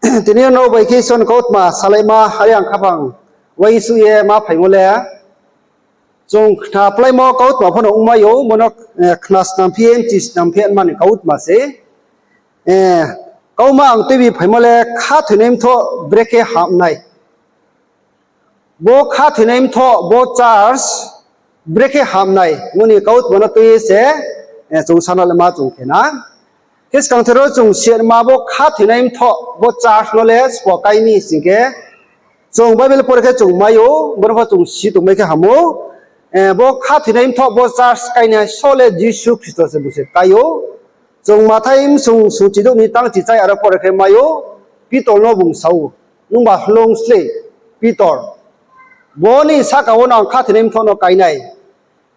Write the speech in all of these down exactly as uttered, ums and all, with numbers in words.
Tini yo nrao bai khe Isor ni kautma salaima are ang khaphang uaingsouh ye ma phaimo le, chung khnaplaimo kautma pho no ongmai ou, bo no khnasnam phi ye mchisnam phi ye ma ni kautma se. Kauma ang tuibi phaimo le, khathoinai mthoh brekhe ham nai. Bo khathoinai mthoh bo church brekhe ham nai, bo ni kautma no tui ye se chung sana le ma chung khe na. Khe skangther wo chung siatma bo khathoinai mthoh bo church no le sbo kái mi sing khe, chung Bible pore khe chung mai ou, bo no pho chung si tongmai khe ham ou. Bo khathoinai mthoh bo church káinaiha só le Jisu Khristo se bung se kái ou. Chung Mathai bsung sungchidouh ni tangchichai aro pore khe mai ou, Pitor no bung sa ou, nungba hloung slei, Pitor, bo ni sahka wo no ang khathoinai mthoh no kái nai.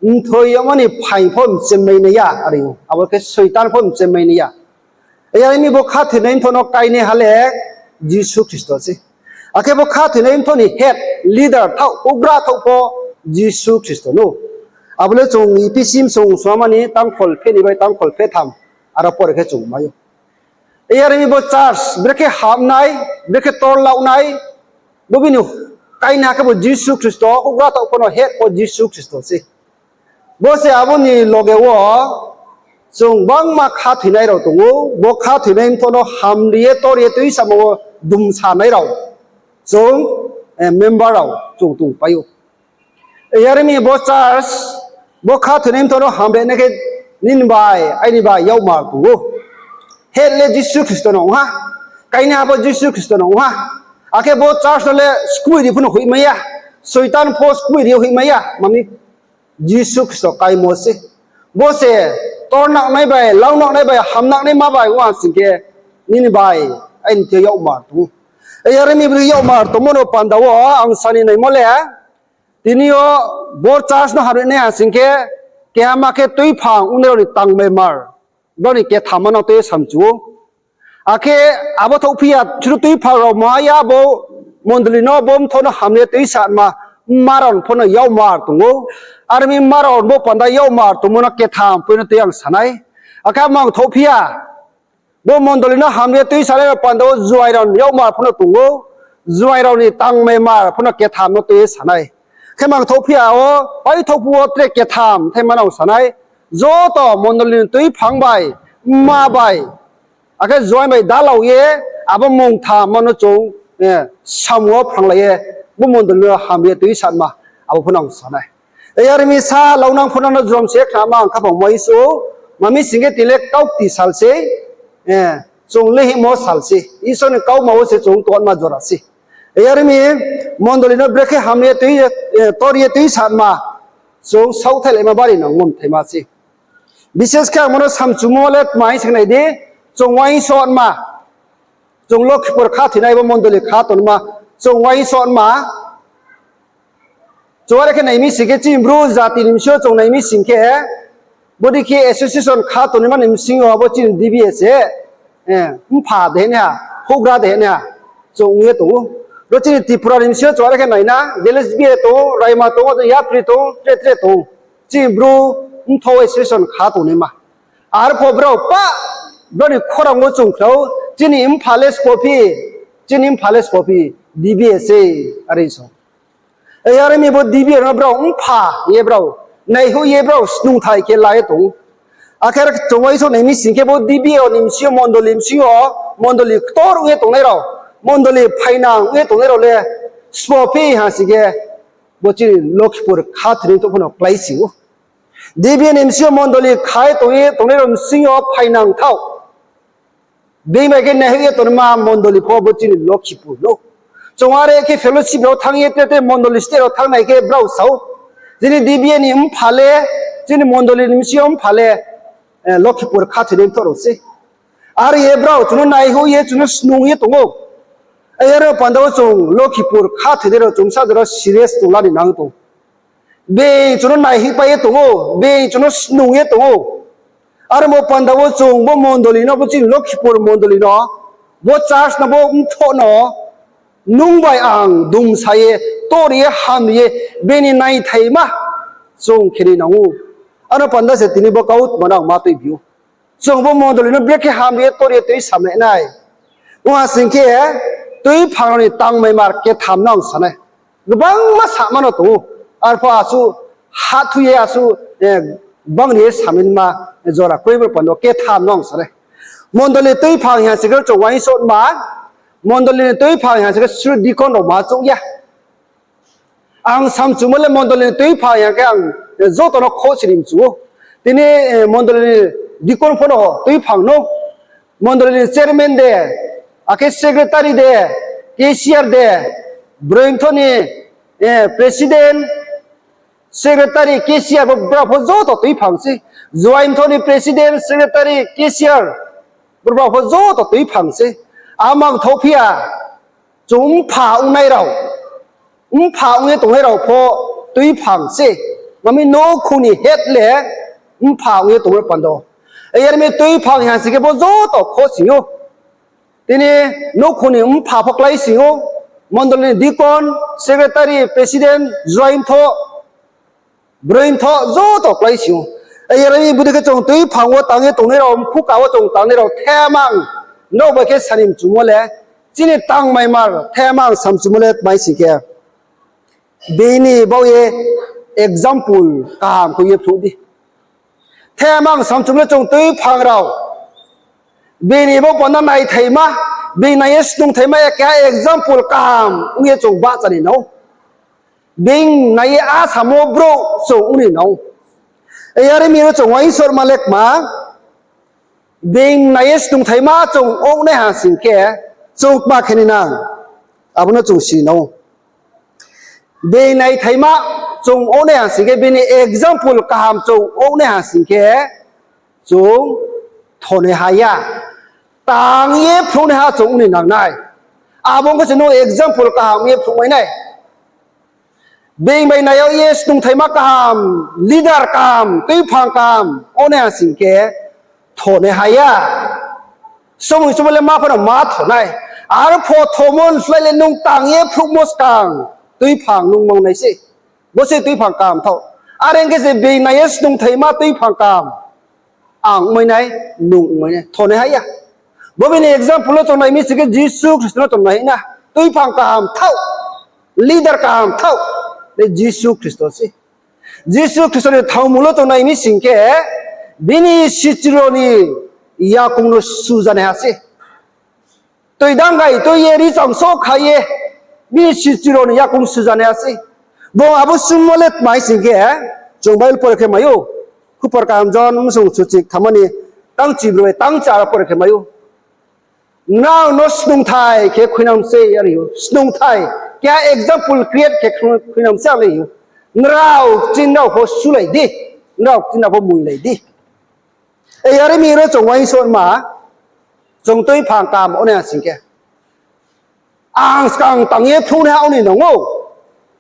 Mthoi yagmo ni phaing pho mchemmai nai ya, are ou. Abo khe Soitan pho mchemmai nai ya. Yar mi bo khathoinai mthoh no káinaiha le Jisu Khristo se. Akhe bo khathoinai mthoh ni head, leader thaoh, houhgra thaoh pho Jisu Khristo no. Abo le chung Ephesi bsung sungama ni tangkhol pheh ni bai tangkhol pheh tham, aro pore khe chung mai ou. Yar mi bo church brekhe ham nai, brekhe torlao nai, bo bini káinaiha khe bo Jisu Khristo, houhgra thaoh pho no head pho Jisu Khristo se. Bo se abo ni loge wo chung gbangma khathoinai rao tong ou, bo khathoinai mthoh no hamri ye tor ye tuisamo wo dumsanai rao, chung member rao chung tongpai ou. Yar mi bo church, bo khathoinai mthoh no hamri nai khe nini bai, aini bai yakmar tong ou. Head le Jisu Khristo no ong ha. Káinaiha bo Jisu Khristo no ong ha. Akhe bo church no le skui ri pho no hoihmai ya. Soitan pho skui ri hoihmai ya. Mami Jisu Khristo káimo se. Bo se tornanai bai, launanai bai, hamnanaima bai ong ha sing khe, nini bai, aini thing yo yakmar tong ou. Yar mi bo yakmar tongmo no panda wo ang sa ni naimo le, tini yo bo church no hamri nai ha sing khe, keha ma khe tuiphang ongnai rao ni tangmai mar, brao ni ketham ma no tui ye samchu ou. Akhe abo thouhphi ya, chini tuiphang rao maha ya bo mondoli no, bo mthoh no hamri ye tuisama, mma rao pho no yakmar tong ou. Are mi mma rao bo panda yakmar tongmo no ketham poi no tui ang sa nai. Akhe mang thouhphi ya, bo mondoli no hamri ye tuisanai rao panda wo juai rao ni yakmar pho no tong ou, juai rao ni tangmai mar pho no ketham no tui ye sa nai. Khe mang thouhphi ya wo, paithaoh phuh wo tre ketham thaima no sa nai. Joto mondoli ni tuiphang bai, mma bai, akhe juai bai dalao ye, abo mungtham ma no chung samung wo phranglai ye, bo mondoli no hamri ye tuisama, abo pho no ang sa nai. Yar mi sa launang pho no jrom se khnama ang khaphang uaingsouh ou, mami sing khe tini le kaukti sal se, chung lehimo sal se, Isor ni kauma wo se chung tongma jora se. Yar mi mondoli no brekhe hamri ye tui, tor ye tuisama, chung saohthaihleima bari no ngomthaima se. Bises khe ang bo no samchumo le tma hing se nai di, chung uaingsouhma, chung Lokhipur khathoinai bo mondoli kha tongma, chung uaingsouhma, chung are khe nai mi sing khe chini Bru jati ni bsing yo chung nai mi sing khe, bodei khe association kha tongnaima ni bsing yo abo chini D B A se, mpha de hing nai ha, houhgra de hing nai ha, chung ong ye tong ou. Bo chini Tripura ni bsing yo chung are khe nai na, Village B A tong ou, Raima tong ou, Yapri tong ou, tre tre tong ou. Chini Bru mthoh association kha tongnaima. Arphuh brao pah, brao ni khorang wo chung khna ou, chini mpha le sbo phi, chini mpha le sbo phi, D B A se, are sa ou. Yar mi bo D B A no brao mpha ye brao, naihoih ye brao snungthai khe la ye tong ou. Akhe chung uaingsouh nai mi sing khe bo D B A ni bsing yo, mondoli bsing yo, mondoli ktor ong ye tongnai rao, mondoli phainang ong ye tongnai rao le sbo phi ha sing khe, bo chini Lokhipur khathoinai mthoh pho no kláisi ou. D B A ni bsing yo mondoli khai tong ye tongnai rao bsing yo phainang thaoh. Being bai khe naihoih ye tongnaima mondoli pho bo chini Lokhipur no. Chung are khe fellowship rao thanng ye tre tre mondoli state rao thanng nai khe brao sa ou, chini D B A ni mpha le, chini mondoli ni bsing yo mpha le, Lokhipur khathoinai mthoh rao se. Are ye brao chung no naihoih ye chung no snung ye tong ou. Yar panda wo chung Lokhipur khathoinai rao chung sa jora serious tong la ni nang tong. Being chung no naihoihpai ye tong ou, being chung no snung ye tong ou. Are bo panda wo chung bo mondoli no, bo chini Lokhipur mondoli no, bo church no, bo mthoh no, nung bai ang dumsa ye, tor ye, ham ye, bini naithaima chung khe ni nang ou. Ano panda se tini bo kautma no ang ma tuibi ou. Chung bo mondoli no brekhe ham ye, tor ye tuisamai nai. Ong ha sing khe, tuiphang rao ni tangmaimar ketham no ang sa nai. Gbangma sama no tong ou. Arphuh asuh hathu ye asuh, eh, gbangri ye saminma jora kroi, boro panda ketham no ang sa nai. Mondoli ni tuiphang ha sing khe chung uaingsouhma, mondoli ni tuiphang ha sing khe sri deacon rao ma chouh ya. Ang samchumo le mondoli ni tuiphang ha khe ang joto no khosning mchu ou. Tini, eh, mondoli ni deacon pho no tuiphang no, mondoli ni chairman de, akhe secretary de, cashier de, brointho ni, eh, president, secretary, cashier, bo brao pho joto tuiphang sei. Joaintho ni president, secretary, cashier, bo brao pho joto tuiphang sei. Amang thouh phi ya, chung mpha ongnai rao, mpha ong ye tongnai rao pho tuiphang sei. Mami nouhkhong ni head le mpha ong ye tongnai panda. Yar mi tuiphang ha sing khe bo joto khosning ou. Tini nouhkhong ni mpha pho kláising ou, mondoli ni deacon, secretary, president, joaintho, brointho joto kláising ou. Yar mi bodei khe chung tuiphang wo tang ye tongnai rao, mkhuka wo chung tangnai rao, themang, nrao bai khe sani mchumo le, chini tangmaimar themang samchumo le tma sing khe, bini baoh ye example kaham khe ye phnuh di. Themang samchumo le chung tuiphang rao, bini baoh panda naithaima, bini nai ye snungthaima, keha example kaham ong ye chung bahcha ni nang ou. Bini nai ye asamo brouh chung ong ni nang ou. Yar mi ro chung uaingsouhma le kma, bini nai ye snungthaima chung ong nai ha sing khe, chung kma khe ni nang, abo no chung si nang ou. Bini naithaima chung ong nai ha sing khe, bini example kaham chung ong nai ha sing khe, chung thonaiha ya, tang ye phrungnaiha chung ong ni nang nai. Abo ong khe se nung example kaham ye phrungmai nai. Being bai nai yag ye snungthaima kaham, leader kaham, tuiphang kaham ong nai ha sing khe, thonaiha ya. Somoi somoi le ma pho no ma thonai. Arpho thomo ni slái le nung tang ye phruhmo skang tuiphang nung mang nai se. Bo se tuiphang kaham thaoh. Are ong khe se being nai ye snungthaima tuiphang kaham ang ongmai nai, nung ongmai nai, thonaiha ya. Bo bini example wo chung nai mi sing khe Jisu Khristo no chung nai na. Tuiphang kaham thaoh, leader kaham thaoh, le Jisu Khristo se. Jisu Khristo ni thaomung wo chung nai mi sing khe, bini sichu rao ni yakoung no sujanaiha se. Toi dang gai toi ye ri chang so kha ye, bini sichu rao ni yakoung sujanaiha se. Bung abo sumo le tma sing khe, chung Bible pore khe mai ou. Khupor kaham John bsung suchik thama ni tang chibro bai tang char pore khe mai ou. Nrao no snungthai khe khuinang se, are ou. Snungthai, keha example create khe khuinang se, are ou. Nrao kching nrao pho sulai di, nrao kching nrao pho muilai di. Yar mi ro chung uaingsouhma, chung tuiphang kaham ong nai ha sing khe, ang skang tang ye phruhnaiha ong ni nang ou.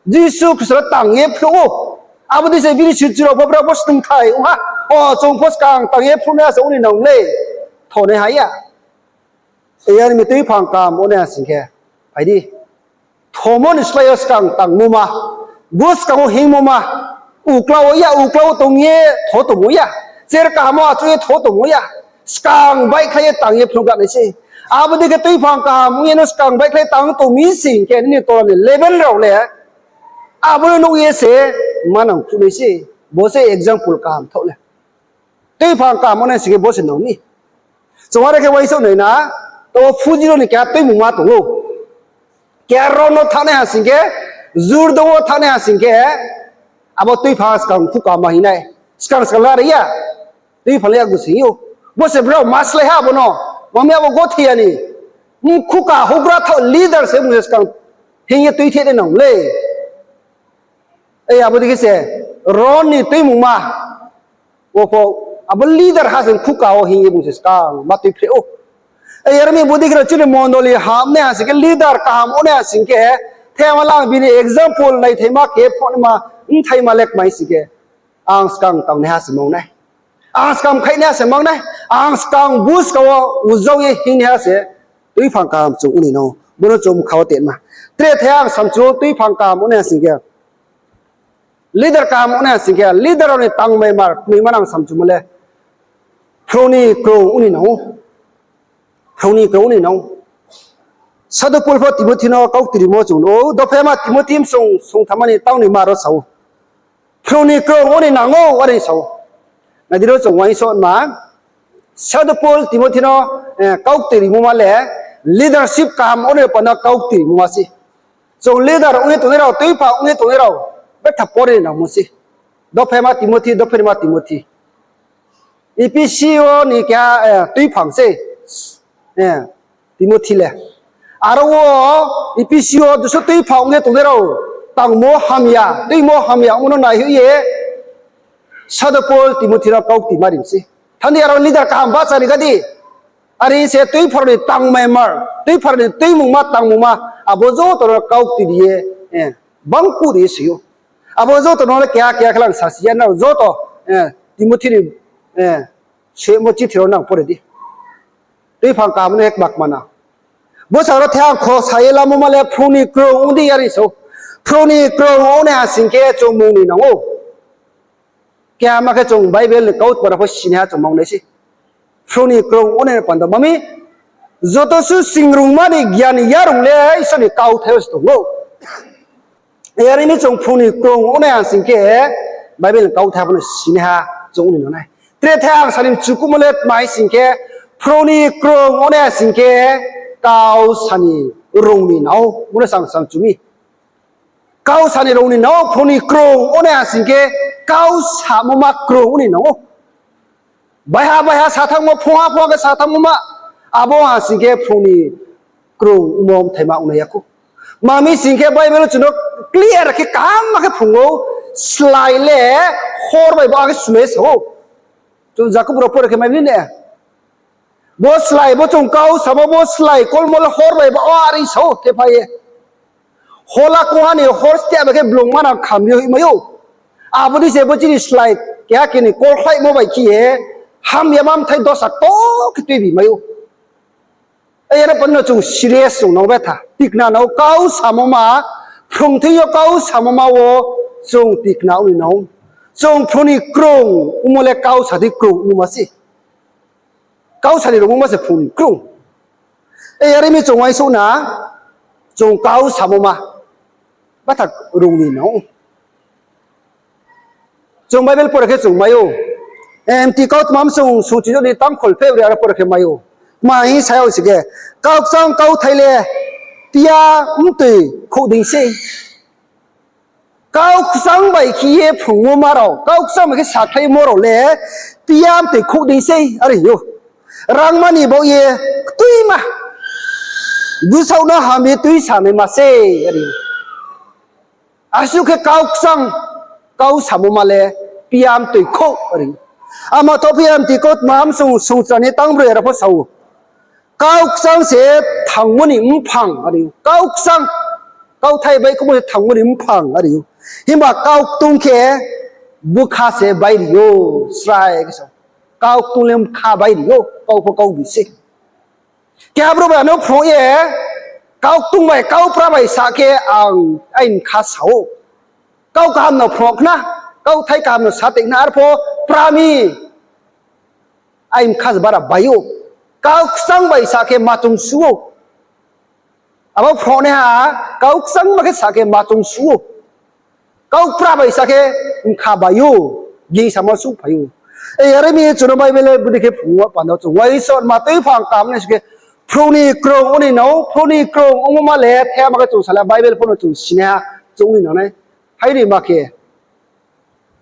Jisu Khristo no tang ye phruh ou. Abo dei se bini sichu rao pho brao pho snungthai ong ha. O, chung pho skang tang ye phrungnaiha se ong ni nang le, thonaiha ya. Yar mi tuiphang kaham ong nai ha sing khe, phai di. Thomo ni slái yo skang tangmo ma, buskang wo hingmo ma, uklau wo ya, uklau wo tong ye tho tongmo ya, chair kaham wo achouh ye tho tongmo ya, skang baihkhlai ye tang ye phrunggra nai se. Abo dei khe tuiphang kaham ong ye no skang baihkhlai tang tong mi sing khe nini tola ni level rao le, abo no nuh ye se manang khruh nai se. Bo se example kaham thaoh le. Tuiphang kaham ong nai sing khe bo se nang mi. Chung are khe uaingsouh nai na, to phuji rao ni keha tuimungma tong ou. Keha ron no thanngnai ha sing khe, jurdong wo thanngnai ha sing khe, abo tuiphang skang mkhuka ma hing nai. Skang skang lari ya. Tuiphang le yakgu sing ou. Bo se brao ma slái ha abo no. Mami abo gothi ya ni. Mkhuka houhgra thaoh leader se bung se skang hing ye tuithe nai nang le. Abo dei khe se ron ni tuimungma, o pho, abo leader ha se mkhuka wo hing ye bung se skang ma tuiphreh ou. Yar mi bodei khe ro chini mondoli hamnaiha sing khe, leader kaham ongnaiha sing khe, thema lang bini example naithaima khe phnuhnaima, mthaima le kmai sing khe, ang skang tangnaiha se mang nai. Ang skang khaihnaiha se mang nai. Ang skang buskang wo ujau ye hingnaiha se tuiphang kaham chung ong ni nang ou. Bo no chung bkha wo tenma. Tre the ang samchu tuiphang kaham ongnaiha sing khe, leader kaham ongnaiha sing khe, leader rao ni tangmaimar knoima nang samchumo le, phrung ni krung ong ni nang ou. Phrung ni krung ong ni nang ou. Sado Paul pho Timothi no kaukti rimo chung nuh ou, dophaima Timothi bsung sungthamma ni tang noi ma ro sa ou. Phrung ni krung ong ni nang ou, are sa ou. Nai di ro chung uaingsouhma. Sado Paul Timothi no, eh, kaukti rimo ma le, leadership kaham ong ni panda kaukti rimo ma se. Chung leader ong ye tongnai rao, tuiphang ong ye tongnai rao, betha pore ni nangmo se. Dophaima Timothi, dophaima Timothi. Ephesus ni keha, eh, tuiphang se, eh, Timothi le. Aro wo Ephesus wo jesuh tuiphang ong ye tongnai rao, tangmo hamya, tuimo hamya ongmo no naihoih ye, Sado Paul Timothi no kaukti ma ri mi se. Thanng di aro leader kaham bahcha ri ga di. Are se tuiphang ni tangmaimar, tuiphang ni tuimungma tangmungma, abo joto no kaukti ri ye, eh, bangkuh ri ye soi ou. Abo joto no le keha keha khe lang sasi ya nrao joto, eh, Timothi ni, eh, soimo chithi rao nang pore di. Tuiphang kaham no hekbak mana. Bo sa ro the ang kho sa ye lamo ma le phrung ni krung ong di, are sa ou. Phrung ni krung ong nai ha sing khe chung mung ni nang ou. Keha ma khe chung Bible ni kautma rao pho sinaiha chung ma ong nai se. Phrung ni krung ong nai panda ma mi, joto suh singrungma ni gian ni yarung le Isor ni kauthai wo se tong ou. Are mi chung phrung ni krung ong nai ha sing khe, Bible ni kauthai pho no sinaiha chung ong ni nang nai. Tre the ang sa ni mchukuhmo le tma hing sing khe, phrung ni krung ong nai ha sing khe, kau sa ni rung ni nang ou, bo no sang sang chu mi. Kau sa ni rung ni nang ou, phrung ni krung ong nai ha sing khe, kau samo ma krung ong ni nang ou. Baiha baiha sa thanngmo, phungha phungha khe sa thanngmo ma, abo ha sing khe phrung ni krung ongmo bthai ma ong nai ya khou. Ma mi sing khe Bible chung no clear khe kaham ma khe phrung ou, slái le hor bai bo akhe sumai sa ou. Chung Jakob rao pore khe mai ni ne. Bo slái, bo chung kau samo bo slái, kolmo le hor bai bo are sa ou, khe phai ye. Hola kongha ni hor steh bai khe blung mana kham ye hoih mai ou. Abo ni se bo chini slái, keha khe ni kolkhlaimo bai khe ye, hamyama bthai dosa to khe tuibi mai ou. Are panda no chung serious chung nang betha. Tikna nang ou kau samo ma, phrung thing yo kau samo ma wo chung tikna ong ni nang ou. Chung phrung ni krung ongmo le kau sa di krung ongmo ma se. Kau sa ni rung ongmo ma se phrung ni krung. Are mi chung uaingsouh na, chung kau samo ma betha rung ni nang ou. Chung Bible pore khe chung mai ou. Mti kautma bsung sungchijo ni tangkhol phebre aro pore khe mai ou. Tma hing sa ya ong sing khe, kau kchang kauthai le piya mtoi khouh dei sei. Kau kchang bai khe ye phrungmo ma rao, kau kchang bai khe sakhlaimo rao le piya mtoi khouh dei sei, are hing ou. Rangma ni baoh ye ktuima, bsaoh no ham ye tuisa naima sei, are. Asuh khe kau kchang, kau samo ma le piya mtoi khouh, are. Ama tho piya mtoi khouh tma bsung sungchra ni tangbroi aro pho sa ou. Kau kchang se thangmo ni mphang, are. Kau kchang, kauthai bai khouhmo se thangmo ni mphang, are. Himba kau ktung khe bkha se bai ri ou, srai khe sa. Kau ktung le bkha bai ri ou, kau pho kau bi se. Keha brouh bai ano phrung ye, kau ktung bai, kau pra bai sa khe ang aini bkha sa ou. Kau kaham no phrung khna, kauthai kaham no sa tei khna, arpho pra mi aini bkha se bara bai ou. Kau kchang bai sa khe ma chung su ou. Abo phrungnaiha, kau kchang ma khe sa khe ma chung su ou. Kau pra bai sa khe bkha bai ou, gingsamo suh phai ou. Are mi chung no Bible le bodei khe phrungmo panda chung uaingsouhma tuiphang kaham nai sing khe, phrung ni krung ong ni nang ou, phrung ni krung ongmo ma le thema khe chung sa le Bible pho no chung sinaiha chung ong ni nang nai. Hai ni ma khe,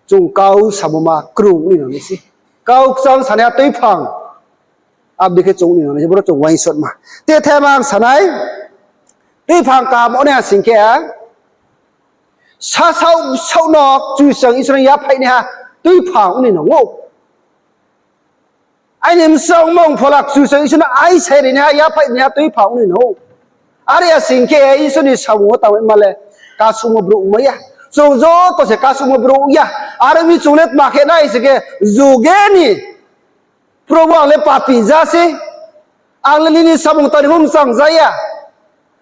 chung kau samo ma krung ong ni nang nai se. Kau kchang sanaiha tuiphang, abodei khe chung ong ni nang nai se, boro chung uaingsouhma. Te thema ang sa nai, tuiphang kaham ong nai ha sing khe, sasaoh bsaoh no Kchusoyang Isor no yaphaih naiha tuiphang ong ni nang ou. Aini bsaoh mung phola Kchusoyang Isor no aisai ri naiha, yaphaih naiha tuiphang ong ni nang ou. Are ya sing khe Isor ni samung wo tangmaima le kasuhmo brouh ongmai ya. Chung joto se kasuhmo brouh ong ya. Are mi chung le tma khe nai sing khe, juge ni Probu, ang le papi ja se, ang le nini samung tangri pho mchang ja ya.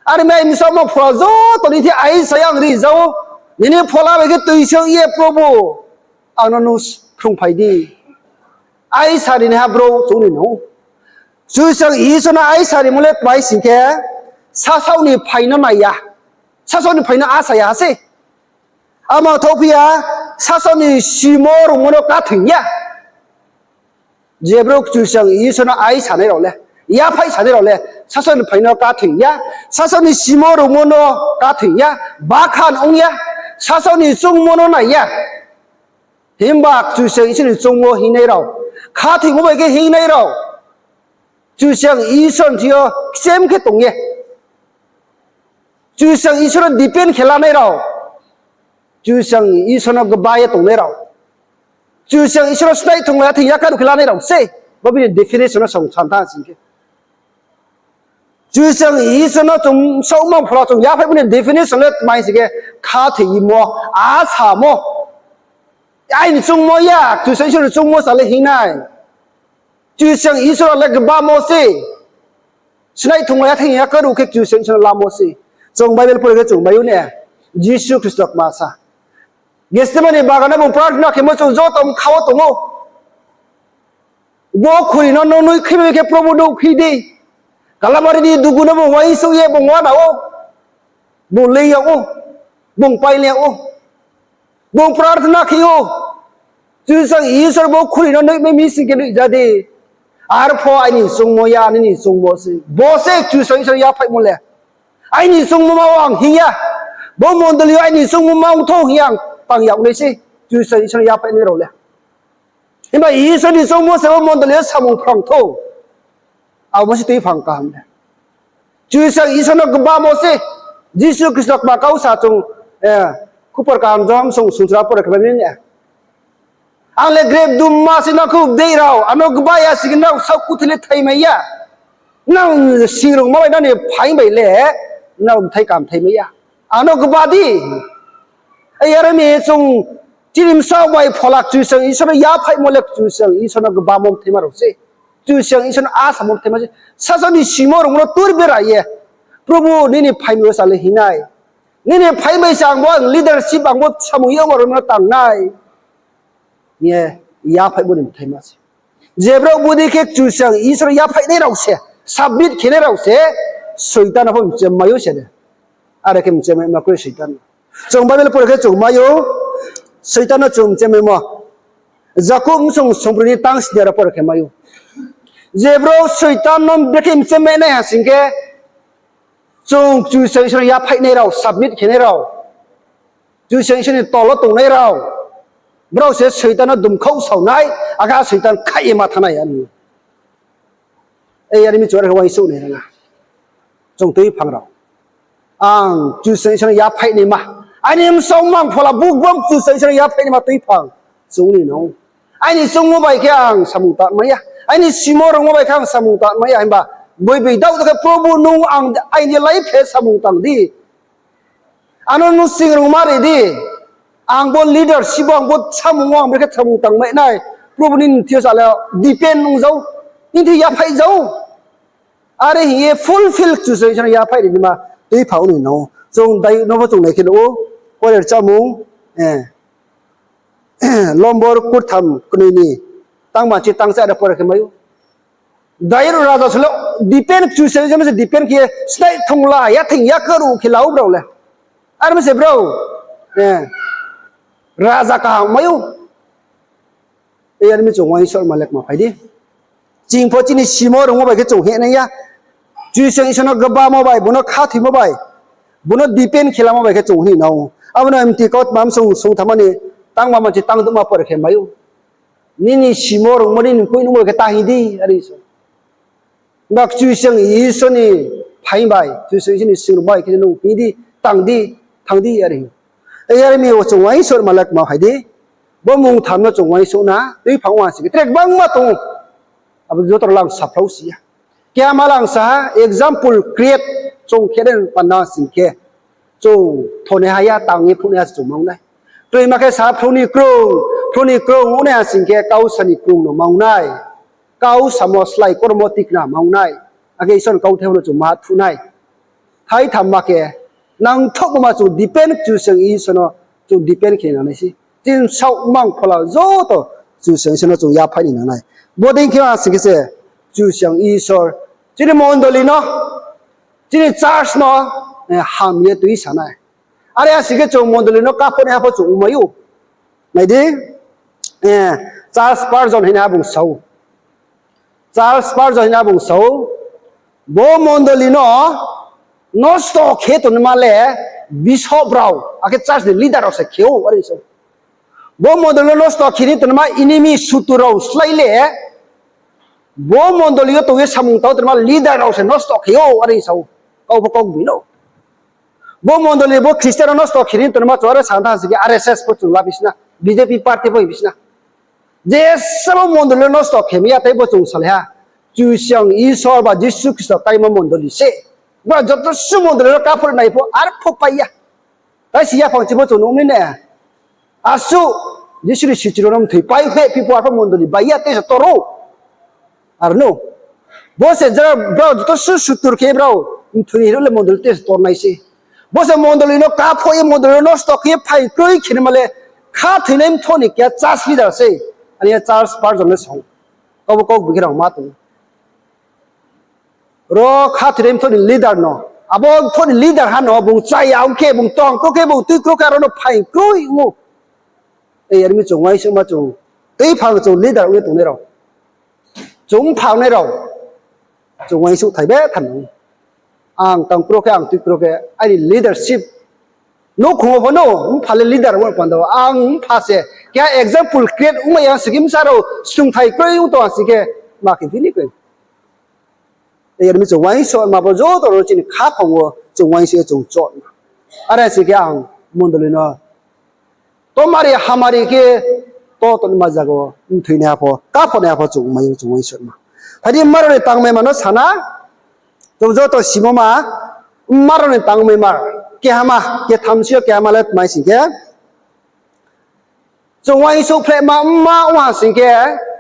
Are mi aini bsaoh mung phola joto ni thing aisa ye ang ri ja ou. Nini phola bai khe tuisa ye Probu, ang no nung phrungphai di. Aisa rinaiha brouh chung ong ni nang ou. Kchusoyang Isor no aisa rimo le tma hing sing khe, sasaoh ni phai no nai ya, sasaoh ni phai no asa ya ha se. Amo thouhphi ya, sasaoh ni simo rungmo no káthoi ya. Je brouh Kchusoyang Isor no ai sanai rao le, yaphaih sanai rao le, sasaoh ni phai no káthoi ya, sasaoh ni simo rungmo no káthoi ya, bakhan ong ya, sasaoh ni choungmo no nai ya. Himba Kchusoyang Isor ni choungmo hingnai rao, khathoimo bai khe hingnai rao, Kchusoyang Isor ni thing yo kchem khe tong ye, Kchusoyang Isor no depend khe lanai rao, Kchusoyang Isor no gba ye tongnai rao, Kchusoyang Isor no snaih thunglai ya thing ya karuh khe lanai rao se. Bo bini definition no song san tha sing khe, Kchusoyang Isor no chung saohmang phola chung yaphaihmo ni definition le tma hing sing khe, khathoimo, asamo. Aini choungmo ya, Kchusoyang Isor ni choungmo sa le hingnai. Kchusoyang Isor le gbamo se. Snaih thunglai ya thing ya karuh khe Kchusoyang Isor no lamo se. Chung Bible pore khe chung mai ou ne, Jisu Khristo kma sa, Gethsemane bagan no bung prarthana khemo chung joto mkha wo tong ou. Bo khuri no nung noih khe bai khe Probu nouh khe di. Kalabari ni dugu no bung uaingsouh ye bung uana ou, bung leing yag ou, bung pailai yag ou. Bung prarthana khe ou, Kchusoyang Isor, bo khuri no noihmai mi sing khe noih ja di. Arpho aini choungmo ya, nini choungmo se. Bo se Kchusoyang Isor yaphaihmo le. Aini choungmo ma wo ang hing ya. Bo mondoli yo aini choungmo ma ong thou hing ye ang tang yag nai se. Kchusoyang Isor no yaphaihnai rao le. Himba Isor ni choungmo se bo mondoli yo samung phrang thou. Abo se tuiphang kaham le. Kchusoyang Isor no gbamo se. Jisu Khristo kma kau sa chung, eh, Khupor Kaham Johon song sungchra pore khe mai ni. Ang le grep dumma se nang khe bdeih rao, ano gba ya sing khe nrao saoh kuthai le thaimai ya. Nang singrungma bai nang ni phaing bai le, nrao bthai kam thaimai ya. Ano gba di. Ai, are mi chung chini bsaoh bai phola Kchusoyang Isor no yaphaihmo le Kchusoyang Isor no gbamo bthaima rao se. Kchusoyang Isor no asamo bthaima se. Sasaoh ni simo rungmo no tur bera ye, Probu, nini phaing bai sa le hingnai. Nini phaing bai se ang bo, ang leadership, ang bo samung ye abo rao no tangnai. Hing ye yaphaihmo ni bthaima se. Je brouh bodei khe Kchusoyang Isor no yaphaihnai rao se, submit khenai rao se, Soitan no pho mchemmai ou se de. Are khe mchemmaima kroi Soitan no. Chung Bible pore khe chung mai ou, Soitan no chung mchemmaimo. Jakob bsung songbroi ni tang sni aro pore khe mai ou. Je brouh Soitan no brekhe mchemmai nai ha sing khe, chung Kchusoyang Isor no yaphaihnai rao, submit khenai rao, Kchusoyang Isor ni tol wo tongnai rao, brao se Soitan no dumkhaoh sao nai, akhe Soitan khaih ye ma thanng nai, are. Ei, are mi chung are khe uaingsouh nai rang ha. Chung tuiphang rao, ang Kchusoyang Isor no yaphaihnai ma, aini bsaoh mang phola bukbam Kchusoyang Isor no yaphaihnai ma tuiphang chung ni nang ou. Aini choungmo bai khe ang samung tangmai ya, aini simo rungmo bai khe ang samung tangmai ya, himba boi boi daoh khe, Probu, nung ang, aini life khe samung tang di. Ano nung singrungma ri di. Ang bo leadership wo, ang bo samung wo, ang brekhe samung tangmai nai. Probu, nini thing yo sa le depend ong ja ou, nini thing yo yaphaih ja ou. Are hing ye fulfill Kchusoyang Isor no yaphaihnai ni ma tuiphang ni nang ou. Chung dayuh no bo chung nai khe nuh ou, Korinth rchamung, eh, lombor kurtham knoi ni tangma chi tang se are pore khe mai ou. Dayuh raja solo depend, Kchusoyang Isor no se depend khe ye, snaih thungla ya thing ya karuh khe la ou brao le. Are mi se brao, eh, raja kaham mai ou. Ei, are mi chung uaingsouhma le kma phai di. Ching pho chini simo rungmo bai khe chung heh nai ya. Kchusoyang Isor no gbamo bai, bung no khathoimo bai, bung no depend khe lamo bai khe chung hing nang ou. Abo no mti kautma bsung sungthamma ni tangma manchi tang douhma pore khe mai ou. Nini simo rungmo, nini mkoih nungmo bai khe ta hing di, are Isor. Ba Kchusoyang Isor ni phaing bai, Kchusoyang Isor ni singrungma bai khe nung hing di, tang di, thanng di, are hing. Ei, are mi wo chung uaingsouhma le kma phai di. Bo mungtham no chung uaingsouh na tuiphang wo ha sing khe tre gbangma tong ou. Abo joto rao le ang saphlao si ya. Keha ma le ang sa ha, example create chung khe nai panda sing khe, chung thonaiha ya, tang ye phuhnaiha se chung ma ong nai. Kroima khe sa, phrung ni krung, phrung ni krung ong nai ha sing khe, kau sa ni krung no ma ong nai. Kau samo slái kormo tikna ma ong nai. Akhe Isor ni kauthai no chung ma thuh nai. Thaitham ma khe, nangthouhmo ma chung depend Kchusoyang Isor no chung depend khe nang nai se. Chini saoh mang phola joto Kchusoyang Isor no chung yaphaih ni nang nai. Bodei khe ma sing khe se Kchusoyang Isor chini mondoli no Chini church no ham ye tui sa nai. Are ya sing khe chung mondoli no kapho naiha pho chung ongmai ou. Nai di, Charles Spurgeon hing ha bung sa ou. Charles Spurgeon hing ha bung sa ou, bo mondoli no nosto khe tongnaima le bishop rao, akhe church ni leader rao se khe ou, are sa ou. Bo mondoli no nosto khe ni tongnaima enemy, sutur rao slái le, bo mondoli yo tong ye samung tang tongnaima leader rao se nosto khe ou, are sa ou. Kau pho kau bino. Bo mondoli bo Christian no nosto khe ni tongnaima chung are sa thanng sing khe R S S pho chung la bisna, B J P party pho bisna. Jesa bo mondoli no nosto khe mi ya, tei bo chung salai ha. Kchusoyang Isor ba Jisu Khristo kaima mondoli se. Bo joto su mondoli no kapho nai pho, arpho pai ya. Tai si yaphang chi pho chung nuh mi ne. Asuh, Jisu ni sichu rao no mthoi pai khe, phipo arpho mondoli bai ya, tei se tor ou. Ar no. Bo se jera brao joto su sutur khe brao mthoi ni hiro le mondoli tei se tor nai se. Bo se mondoli no kapho ye mondoli no nosto khe ye phaing kroi khe naima le khathoinai mthoh ni keha church leader se. Ani ya Charles Spurgeon le sa ou. Kau bo kau bikhe rao ma tong. Ro khathoinai mthoh ni leader no, abo mthoh ni leader ha no bung chaya ong khe, bung tong kro khe, bung tui kro khe, aro no phaing kroi ong ou. Ei, are mi chung uaingsouhma chung, tei phang chung leader ong ye tongnai rao, chung mpha ongnai rao, chung uaingsouh thai be thanng nang. Ang tang kro khe, ang tui kro khe, aini leadership nouhkhong wo pho no, mpha le leader ong panda wo, ang mpha se keha example create ongmai ya sing khe bsa rao snungthai kroi ong tong ha sing khe, ma khe bini kroi. Ei, are mi chung uaingsouhma bo joto rao chini khaphang wo chung uaingsouh ye chung chohma. Are sing khe ang mondoli no tomari hamari khe to tongnaima zaga wo mthoi naiha pho, kapho naiha pho chung mai ou, chung uaingsouhma. Phai di, mma rao ni tangmaima no sa na, chung joto simo ma, mma rao ni tangmaima kehama, ketham si yo kehama le tma sing khe, chung uaingsouh phlehma mma ong ha sing khe,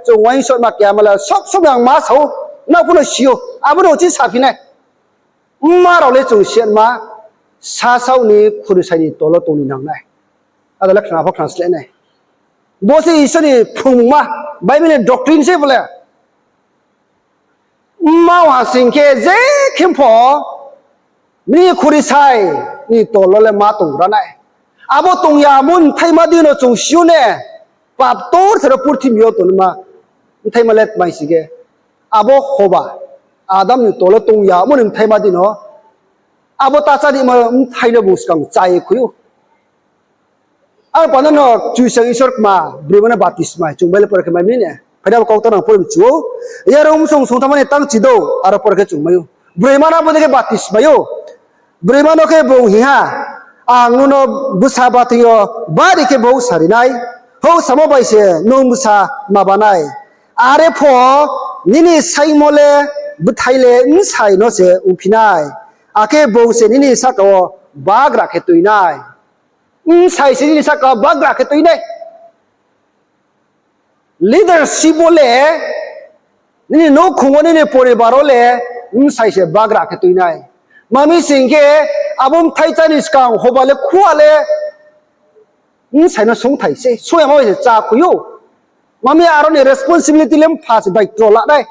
chung uaingsouhma kehama le sob somoi ang ma sa ou, nrao pho no si ou, abo no uchih saphi nai. Mma rao le chung siatma, sasaoh ni khurisai ni tol wo tong ni nang nai. Ada le khna pho khna sleh nai. Bo se Isor ni phrungmungma, Bible ni doctrine se bo le. Mma ong ha sing khe je khe pho nini khurisai ni tol wo le ma tong ra nai. Abo tong yamo ni bthaima dei no chung si ou ne, pap tor se ro purthimbi yo tongnaima bthaima le tma sing khe, abo hoba, Adam ni tol wo tong yamo ni bthaima dei no, abo ta chá di ma bthai no bung skang chá ye khui ou. Ang panda no Kchusoyang Isor kma, broima no baptisma, chung Bible pore khe mai mi ne. Phai di, abo kaukta nang pore mchu ou. Yarung bsung sungthamma ni tang chidouh, aro pore khe chung mai ou. Broima no abo dei khe baptismai ou. Broima no khe bung hing ha, ang nung no bsa bathing yo bari khe bouh sari nai. Houh samo bai se nung bsa ma ba nai. Are pho nini saingmo le bthai le bsai no se ongphi nai. Akhe bung se nini sahka wo bagra khe tui nai. Bsai se nini sahka wo bagra khe tui nai. Leadership wo le, nini nouhkhong wo, nini poribar wo le, bsai se bagra khe tui nai. Mami sing khe, abo bthai chá ni skang hoba le khua le, bsai no sungthai se, sung yama bai se chá khui ou. Mami aro ni responsibility le mpha se daityo la nai.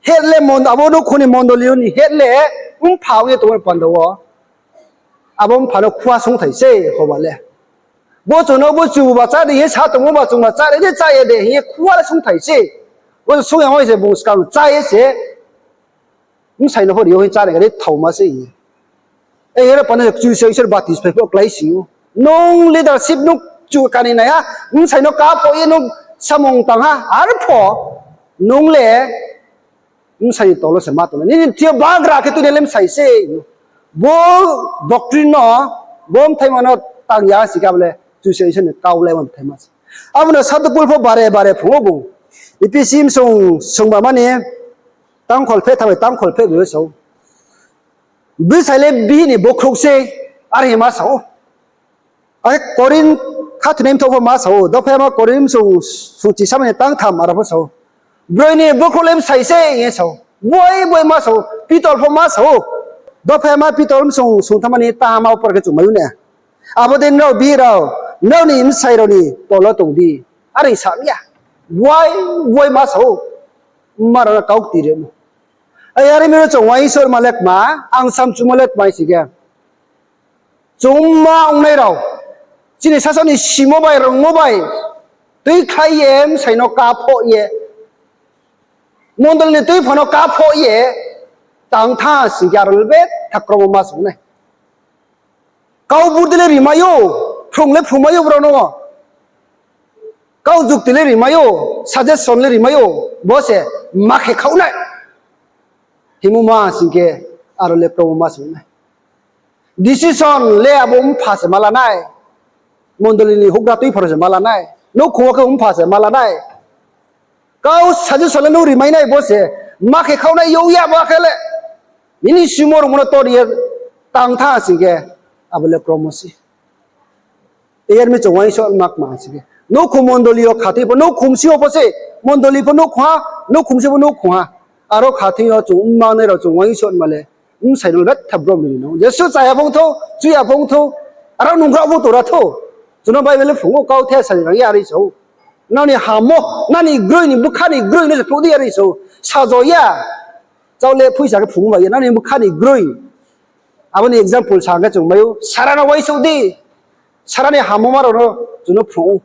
Head le mon-, abo nouhkhong ni mondoli ni head le mpha ong ye tongmo panda wo. Abo mpha no khua sungthai se hoba le. Bo chung no bo chuba chá di hing ye sa tongmo ba, chungba chá di de, chá ye de hing ye khua le sungthai se. Bo sung yama bai se bung skang chá ye se. Bsai no pho ri ou hing chá ni khe thaoma se hing ye. Ei, aro panda Kchusoyang Isor baptismai pho klái si ou. Nung leadership nung chu kani nai ha, bsai no kapho ye nung samung tang ha, arpho nung le bsai ni tol wo se ma tong nai. Nini thing yo bagra khe tui nai le bsai se. Bo doctrine no, bo bthaima no tang ya sing khe abo le Kchusoyang Isor ni kau le mo bthaima se. Abo no Sadhu Pol pho bare bare phrung ou bung. Ephesi bsung sungba mani tangkhol pheh tham bai tangkhol pheh bai wo sa ou. Bsai le bihih ni bokhrouh se, are hing ma sa ou. Akhe Korinth khathoinai mthoh pho ma sa ou, dophaima Korinth bsung, sungchi samani tang tham aro pho sa ou. Broi ni bokhrouh le bsai se hing ye sa ou. Boi boi ma sa ou, Pitor pho ma sa ou. Dophaima Pitor bsung, sungthammani tanghamma wo pore khe chung mai ou ne. Abo dei nrao bihih rao, nrao ni bsai rao ni tol wo tong di. Are sa mi ya. Boi boi ma sa ou. Mma rao no kau kti rimo. Ai, are mi ro chung uaingsouhma le kma, ang samchumo le kma sing khe, chung mma ongnai rao, chini sasao ni simo bai, rungmo bai, tuikhlai ye, bsai no kaphoh ye, mondoli ni tuiphang no kaphoh ye, tang tha sing khe aro le betha kromo ma song nai. Kau budi le rimai ou, phrung le phrungmai ou brao no. Kau jukti le rimai ou, suggestion le rimai ou, bo se ma khe khaoh nai. Hingmo ma sing khe, aro le kromo ma song nai. Decision le abo mpha se ma la nai. Mondoli ni houhgra tuiphang se ma la nai. Nouhkhong wo khe mpha se ma la nai. Kau suggestion le nung rimai nai bo se, ma khe khaoh nai, yag ya ba khe le. Nini simo rungmo no tor ye tang tha sing khe, abo le kromo se. Yar mi chung uaingsouhma kma sing khe, nouhkhong mondoli yo khathoi pho nouhkhong bsing yo pho se, mondoli pho nouhkhong ha, nouhkhong bsing pho nouhkhong ha. Aro khathoi yo chung mma ongnai rao chung uaingsouhma le, bsai no le betha brom ni no. Jesuh chaya phung thou, chuya phung thou, aro nungra pho tora thou. Chung no Bible le phrung ou, kauthai sari rang ya are sa ou. Nani hammo, nani groi ni, bkha ni groi no se phruh di are sa ou. Sajo ya, chau le phuisa khe phrung bai ya, nani bkha ni groi. Abo ni example sa khe chung mai ou, sara no uaingsouh di, sara ni hammo ma rao no chung no phrung ou.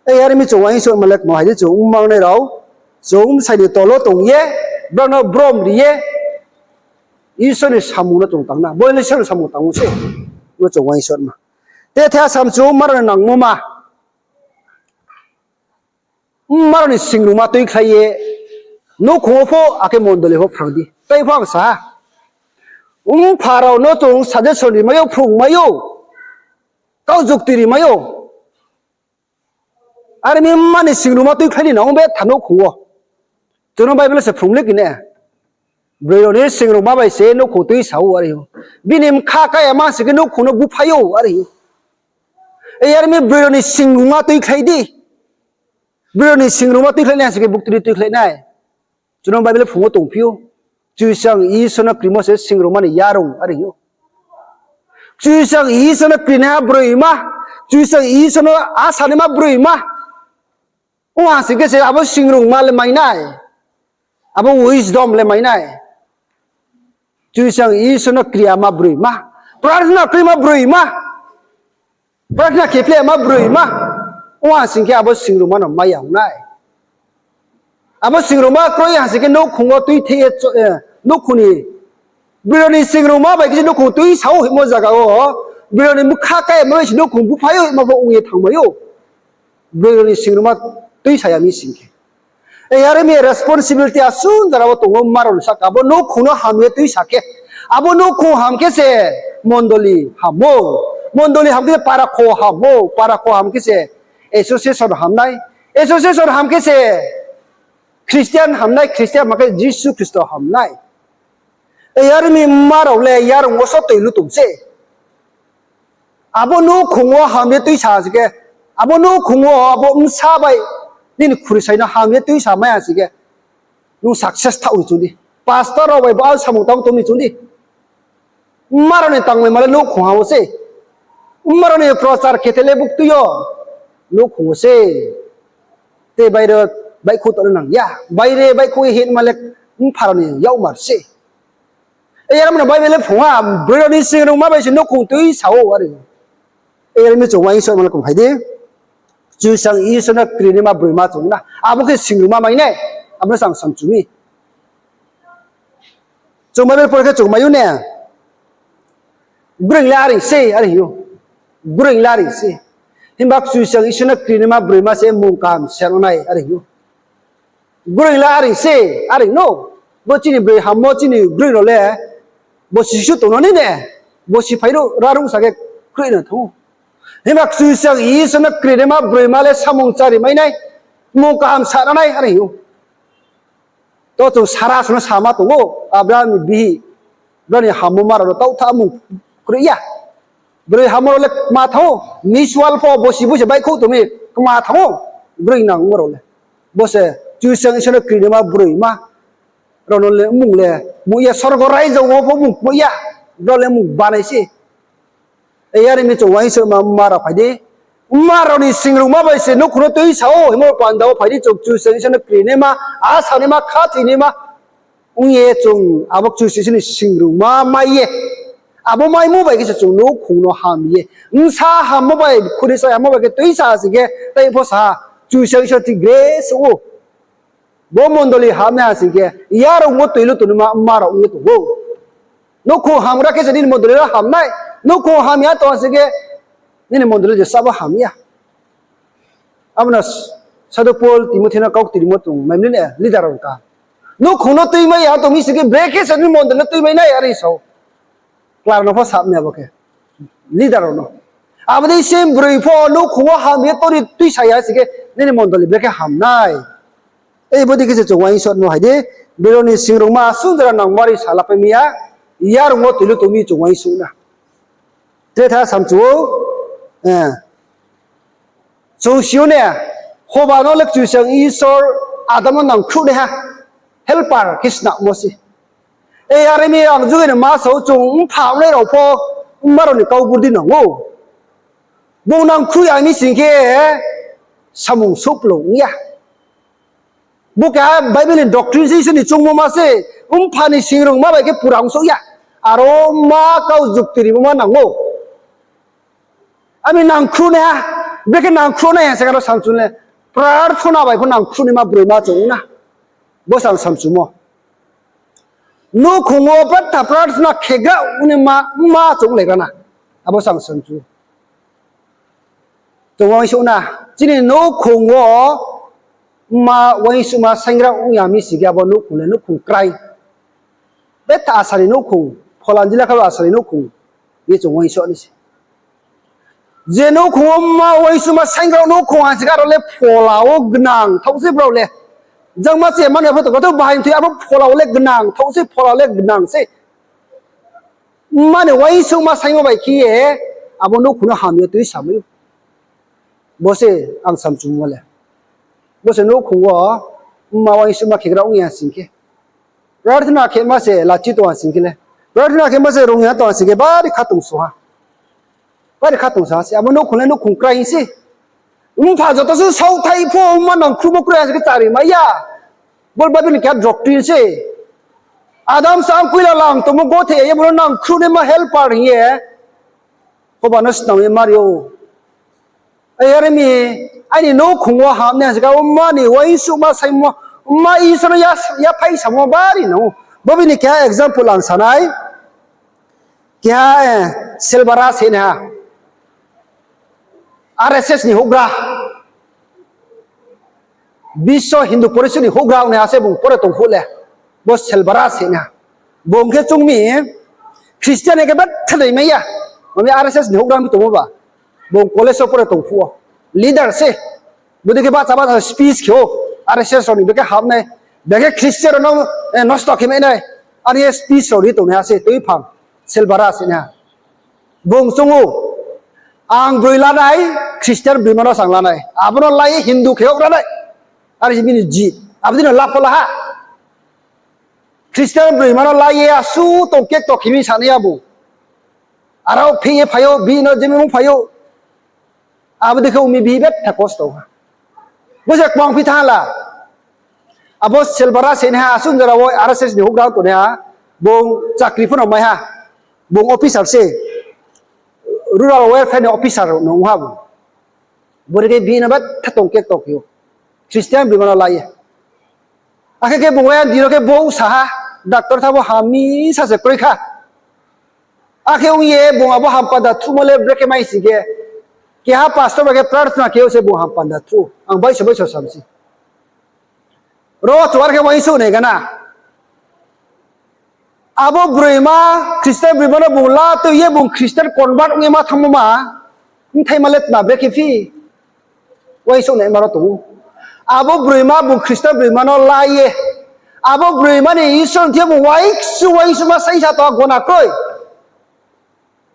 Ai, are mi chung uaingsouhma le kma hai di, chung mma ongnai rao, chung bsai ni tolo tong ye, brao no brom ri ye, Isor ni samung no chung tang na, bo le Isor ni samung tang ou se, bo chung uaingsouhma. Te the samchu mma rao ni nangmo ma. Mma rao ni singrungma tuikhlai ye, nouhkhong wo pho, akhe mondoli pho phrang di. Tai pho ang sa ha. Mpha rao no chung suggestion rimai ou, phrungmai ou, kau jukti rimai ou. Are mi mma ni singrungma tuikhlai ni nang betha nouhkhong wo. Chung no Bible se phrung le kine. Broi rao ni singrungma bai se nouhkhong tuisa ou are ou. Bini bkha kaya ma sing khe nouhkhong no buphai ou are ou. Ai, are mi broi rao ni singrungma tuikhlai di. Broi rao ni singrungma tuikhlai nai sing khe buktui ni tuikhlai nai. Chung no Bible phrung wo tongphi ou. Kchusoyang Isor no krimo se singrungma ni yarung are ou. Kchusoyang Isor no krinaiha broima. Kchusoyang Isor no asanaima broima. Ong ha sing khe se abo singrungma le mai nai. Abo wisdom le mai nai. Kchusoyang Isor no kriyama broima. Prarthana kroima broima. Prarthana khe phlema broima. Ong ha sing khe abo singrungma no mai ya ong nai. Abo singrungma kroi ha sing khe nouhkhong wo tuithe ye, nouhkhong ni, broi rao ni singrungma bai khe se nouhkhong tuisa ou hingmo zaga wo, broi rao ni bkha kaya ma bai se nouhkhong buphai ou hingmo pho ong ye thanngmai ou. Broi rao ni singrungma tuisa ya mi sing khe. Ai, are mi responsibility asun jora wo tong ou mma rao ni sahka, abo nouhkhong no ham ye tuisa khe. Abo nouhkhong ham khe se mondoli ham ou. Mondoli ham khe se para kho ham ou. Para kho ham khe se association ham nai. Association ham khe se Christian ham nai, Christian ma khe Jisu Khristo ham nai. Ai, are mi mma rao le yarung wo so toi lu tong se. Abo nouhkhong wo ham ye tuisa sing khe, abo nouhkhong wo abo bsa bai nini khurisai no ham ye tuisa mai ha sing khe, nung success thaoh ni chung di. Pastor rao bai bo samung tang tong ni chung di. Mma rao ni tangmaima le nouhkhong ha wo se. Mma rao ni prochar khe the le buktui yo nouhkhong wo se. Te baire baihkhouh tong nang ya. Baire baihkhouh ye hingma le mpha rao ni yakmar se. Ai, are mi no Bible le phrung ha, broi rao ni singrungma bai se nouhkhong tuisa ou are. Ai, are mi chung uaingsouhma le kma phai di. Kchusoyang Isor no krinaima broima chung na. Abo khe singrungma mai nai. Abo no se ang samchu mi. Chung Bible por khe chung mai ou ne. Groing la ri se are hing ou. Groing la ri se. Himba Kchusoyang Isor no krinaima broima se mung kaham se nai are hing ou. Groing la ri se, are no. Bo chini broi hammo chini groing rao le, bo sisu tong no ni ne, bo siphai ruh raruh sa khe kroih no thanng ou. Himba Kchusoyang Isor no krinaima broima le samung chari mai nai, mung kaham sa nai are hing ou. To chung sara suh no sama tong ou, Abraham ni bihih, brao ni hammo ma rao no taoh tha mung kroih ya. Broi hammo rao le kma thanng ou, misual pho bosi bosi baihkhouh tong mi kma thanng ou, groing nangmo rao le. Bo se Kchusoyang Isor no krinaima broima rao no le mung le, mung ya sorgo raijo wo pho mung kmoih ya, brao le mung banai se. Ai, are mi chung uaingsouhma mma rao phai di. Mma rao ni singrungma bai se nouhkhong no tuisa ou hingmo panda wo phai di, chung Kchusoyang Isor no krinaima, asanaima, khathoinaima. Ong ye chung abo Kchusoyang Isor ni singrungma mai ye, abo maimo bai khe se chung nouhkhong no ham ye, bsa hammo bai, khuri sai hammo bai khe tuisa sing khe, tei pho sa ha, Kchusoyang Isor thing grace ou. Bo mondoli hamya sing khe, yarung wo tuilu tongnaima mma rao ong ye tong ou. Nouhkhong hamgra khe se nini mondoli le ham nai. Nouhkhong hamya tong sing khe, nini mondoli je sabo hamya. Abo no Sadhu Paul Timothy no kau tirimo tong mai mli ne, leader rao ka. Nouhkhong no tuimai ya tong mi sing khe, brekhe se nini mondoli no tuimai nai, are sa ou. Klar no pho sa mi abo khe. Leader rao no. Abo dei se broi pho nouhkhong wo ham ye tori tuisa ya sing khe, nini mondoli brekhe ham nai. Ei bodei khe se chung uaingsouhmo hai di, broi rao ni singrungma asuh jora nang bari salapai mi ya, yarung wo tuilu tong mi chung uaingsouh na. Tre tha samchu ou, chung si ou ne, hoba no le Kchusoyang Isor Adam no nangkhruhnaiha, helper khe snamo se. Ei are mi ang juge ni ma sa ou, chung mpha ongnai rao pho, mma rao ni kau bur di nang ou. Bung nangkhruh ya mi sing khe, samung souhplung ong ya. Bo keha Bible ni doctrine se, Isor ni choungmo ma se, mpha ni singrungma bai khe pura ongsouh ya. Aro ma kau jukti rimo ma nang ou. Ami nangkhruhnaiha, brekhe nangkhruhnai ha se karo samchu le, prarthona bai pho nangkhruhnaima broima chung ong na. Bo se ang samchumo. Nouhkhong wo betha prarthona khegra ongnaima mma chung laigra na. Abo se ang samchu. Chung uaingsouh na, chini nouhkhong wo mma uaingsouhma saingra ong ya mi sing khe abo nouhkhong le nouhkhong krai. Betha asa ni nouhkhong, phola jila kha asa ni nouhkhong, ye chung uaingsouh nai se. Je nouhkhong wo mma uaingsouhma saingra nouhkhong ha sing khe aro le phola wo gnang thaoh se brao le. Jangma se mani pho tong kha tho bahai thoi abo phola wo le gnang thaoh se, phola wo le gnang se. Mma ni uaingsouhma saingmo bai khe ye abo nouhkhong no ham ye tuisamai ou. Bo se ang samchumo le. Bo se nouhkhong wo mma uaingsouhma khegra ong ya sing khe, prarthona khema se lachi tong ha sing khe le, prarthona khema se rung ya tong ha sing khe, bari khatungsung ha. Bari khatungsung ha se, abo nouhkhong le nouhkhong krai se. Mpha joto se saohthai pho mma nangkhruhmo kroi ha sing khe chari mai ya. Bo Bible ni keha doctrine se. Adam sa ang koila lang tongmo gothe ye bo no nangkhruhnaima helper hing ye hoba no snam ye mari ou. Ai are mi, aini nouhkhong wo ham nai ha sing khe, mma ni uaingsouhma saingmo, mma Isor no ya, yaphai samo bari nang ou. Bo bini keha example ang sa nai. Keha, Selbara se naiha. R S S ni houhgra. Biswa Hindu Porishod ni houhgra ong naiha se bung pore tong phuh le. Bo Selbara se naiha. Bung khe chung mi Christian khe betha dei mai ya. Mami R S S ni houhgra mi tongmo ba. Bung college wo pore tong phuh wo. Leader se. Bodei khe bahcha bahcha speech khe ou. R S S rao ni bekhe ham nai. Bekhe Christian rao no nosto khe mai nai. Are ye speech rao ri tong naiha se tuiphang. Selbara se naiha. Bung chung ou, ang broi la nai, Christian broima no se ang la nai. Abo no la ye Hindu khe yag ra nai. Are se bini jit. Abo dei no la pho la ha. Christian broima no la ye asuh tong kekto khe mi sa nai ya bung. Aro phi ye phai ou, bihih no jemimung phai ou. Abo dei khe ong mi bihih betha kosto ha. Bo se kmang phi thanng la. Abo Selbara se naiha, asuh jora wo R S S ni houhgra tongnaiha, bung chakri pho no mai ha, bung officer se, rural welfare ni officer no ong ha bung. Bodei khe bihih no betha tong kekto khe ou, Christian broima no la ye. Akhe khe bung ayang di no khe bo sa ha, doctor tha bo hamisa se kroi kha. Akhe ong ye bung abo hampanda thuhmo le brekhe mai sing khe, keha pastor bai khe prarthana khe ou se bung hampanda thuh. Ang baiso baiso sam se. Ro chuar khe uaingsouh nai gana. Abo broima, Christian broima no bung la tui ye bung Christian convert ong ye ma thanngmo ma, bthaima le tma brekhe phi? Uaingsouh naima ro tong ou. Abo broima bung Christian broima no la ye, abo broima ni Isor ni thing yo bung uaingsouh uaingsouhma saingsa tong ha gona kroi.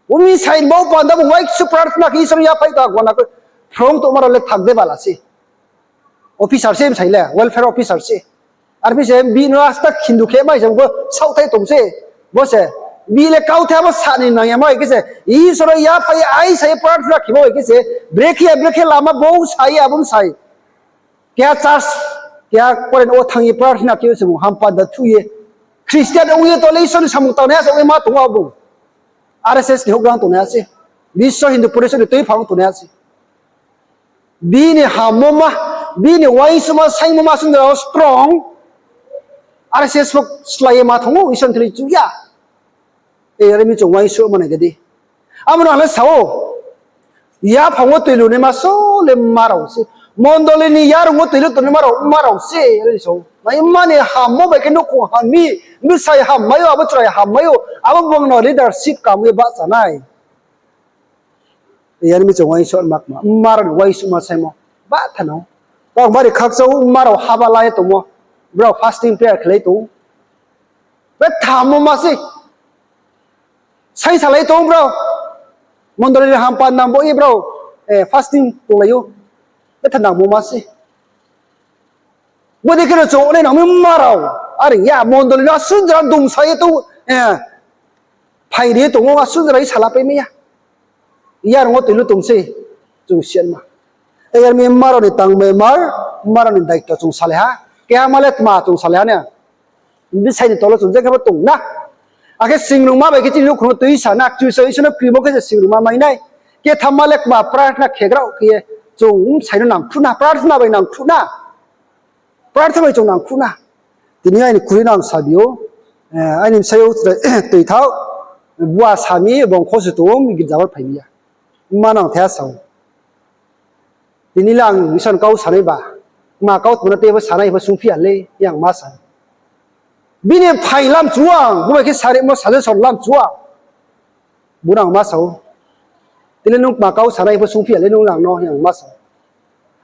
Bung ni sain bau panda bung uaingsouh prarthana khe Isor ni yaphai tong ha gona kroi. Phrung tongma rao le thak de bala se. Officer se bsai le, welfare officer se. Arphi se bihih no asta khindu khe mai se bo saohthai tong se. Bo se, bihih le kauthai abo sa ni nang ya mai khe se, Isor no yaphai ye aisa ye prarthana khemo bai khe se, brekhe ya brekhe lama bo sa ye abo bsai. Keha church, keha current wo thanng ye prarthana khe se bung hampanda thuh ye. Christian ong ye to le Isor ni samung tangnaiha se ong ye ma tong ou abo. R S S ni houhgra tongnaiha se. Biswa Hindu Porishod ni tuiphang tongnaiha se. Bini hammo ma, bini uaingsouhma saingmo ma sundra strong. R S S pho slái ye ma tong ou, Isor ni thing le chu ya. E, are mi chung uaingsouhma nai khe di. Abo no ang le sa ou, yaphang wo tui lunaima so le mma rao se. Mondoli ni yarung wo tui lu tongnaima rao mma rao se, are sa ou. Mai mma ni hammo bai khe nouhkhong ham mi, bsai ham mai ou, abo chrai ham mai ou, abo bung no leadership kam ye bahcha nai. Yar mi chung uaingsouhma kma, mma rao ni uaingsouhma saimo. Ba thanng ou. Tang bari khakchang ou, mma rao haba la ye tongmo. Brao fasting prayer khelai tong ou. Betha mo ma se. Saing salai tong ou brao. Mondoli ni hampa nang bo ye brao, eh, fasting tonglai ou. Betha nangmo ma se. Bodei khe no chung ongnai nang mi mma rao. Are ya mondoli no asunjra dumsa ye tong, eh, phairi ye tong ou, asunjra ye salapai mai ya. Yarung wo tui lu tong se, chung sianma. Yar mi mma rao ni tangmemar, mma rao ni daito chung salai ha. Keha ma le tma chung salai ha na. Bsai ni tolo chung je khe bo tong na. Akhe singrungma bai khe chini nouhkhong no tuisa na, Kchusoyang Isor no krimo khe se singrungma mai nai. Kethamma le kma prarthana khegrao khe ye chung bsai no nangkhruh na, prarthana bai nangkhruh na. Prarthana bai chung nangkhruh na. Tini aini khuri no ang sabi ou, eh, aini bsayouh toi thaoh, bua sa mi, bung kho se tong ou, girja wo phai mi ya. Mma no ang thaiha sa ou. Tini le ang Isor ni kau sanai ba, kma kau tma no tei bo sanai pho sungphi ya le, yang ma sa. Bini phaing lamchu ang, bo bai khe sarimo suggestion lamchu ang. Bo no ang ma sa ou. Tini le nung kma kau sanai pho sungphi ya le nung lang no, yang ma sa.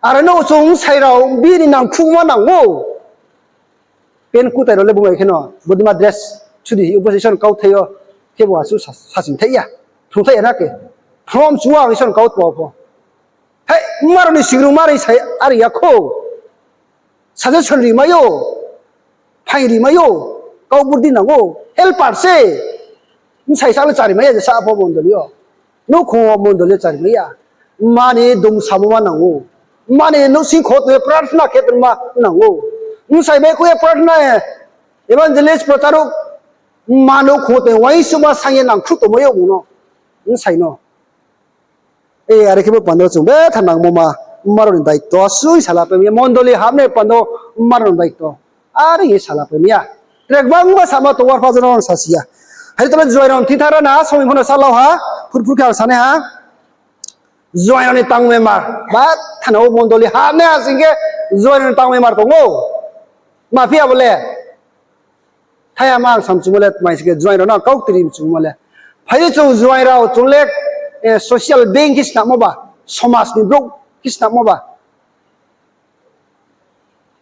Are no chung bsai rao bini nangkhruhma nang ou. Pant kutai rao le bung bai khe no, bodima dress sudi hi opposition kauthai yo, khe bo asuh sa-, sasing thai ya, phrungthai ya na khe. From chu ang Isor ni kau tma pho. Hei, mma rao ni singrungma ri sai are ya khou. Suggestion ri mai ou. Phaing ri mai ou. Kau burdi nang ou. Helper se. Bsai sa le chari mai ya je sa pho mondoli yo. Nouhkhong wo mondoli yo chari mai ya. Mma ni dumsamo ma nang ou. Mma ni nouhsing kho tong ye prarthana khe tongma nang ou. Bsai bai khe ye prarthana, evangelist, procharouh, mma nouhkhong wo tong ye uaingsouhma saing ye nangkhruh tongmai ou bung no. Bsai no. E, are khe bo panda wo chung betha nangmo ma, mma rao ni daito asuh salapai mi ya, mondoli hamnai panda wo mma rao ni daito. Are ye salapai mi ya. Tre gbangma sama tong ou, arpha jono ang sasi ya. Hai tole juai rao ni thithar na, somoi pho no sa lau ha, phur phur khe ang sanai ha. Juai rao ni tangmemar, ba thana wo mondoli hamnai ha sing khe, juai rao ni tangmemar tong ou. Ma phi ya bo le. Thaiha ma ang samchumo le tmai se khe juai rao no kau tiri mchumo le. Phai di chung juai rao chung le, eh, social being khe snamo ba, somaj ni brouh khe snamo ba.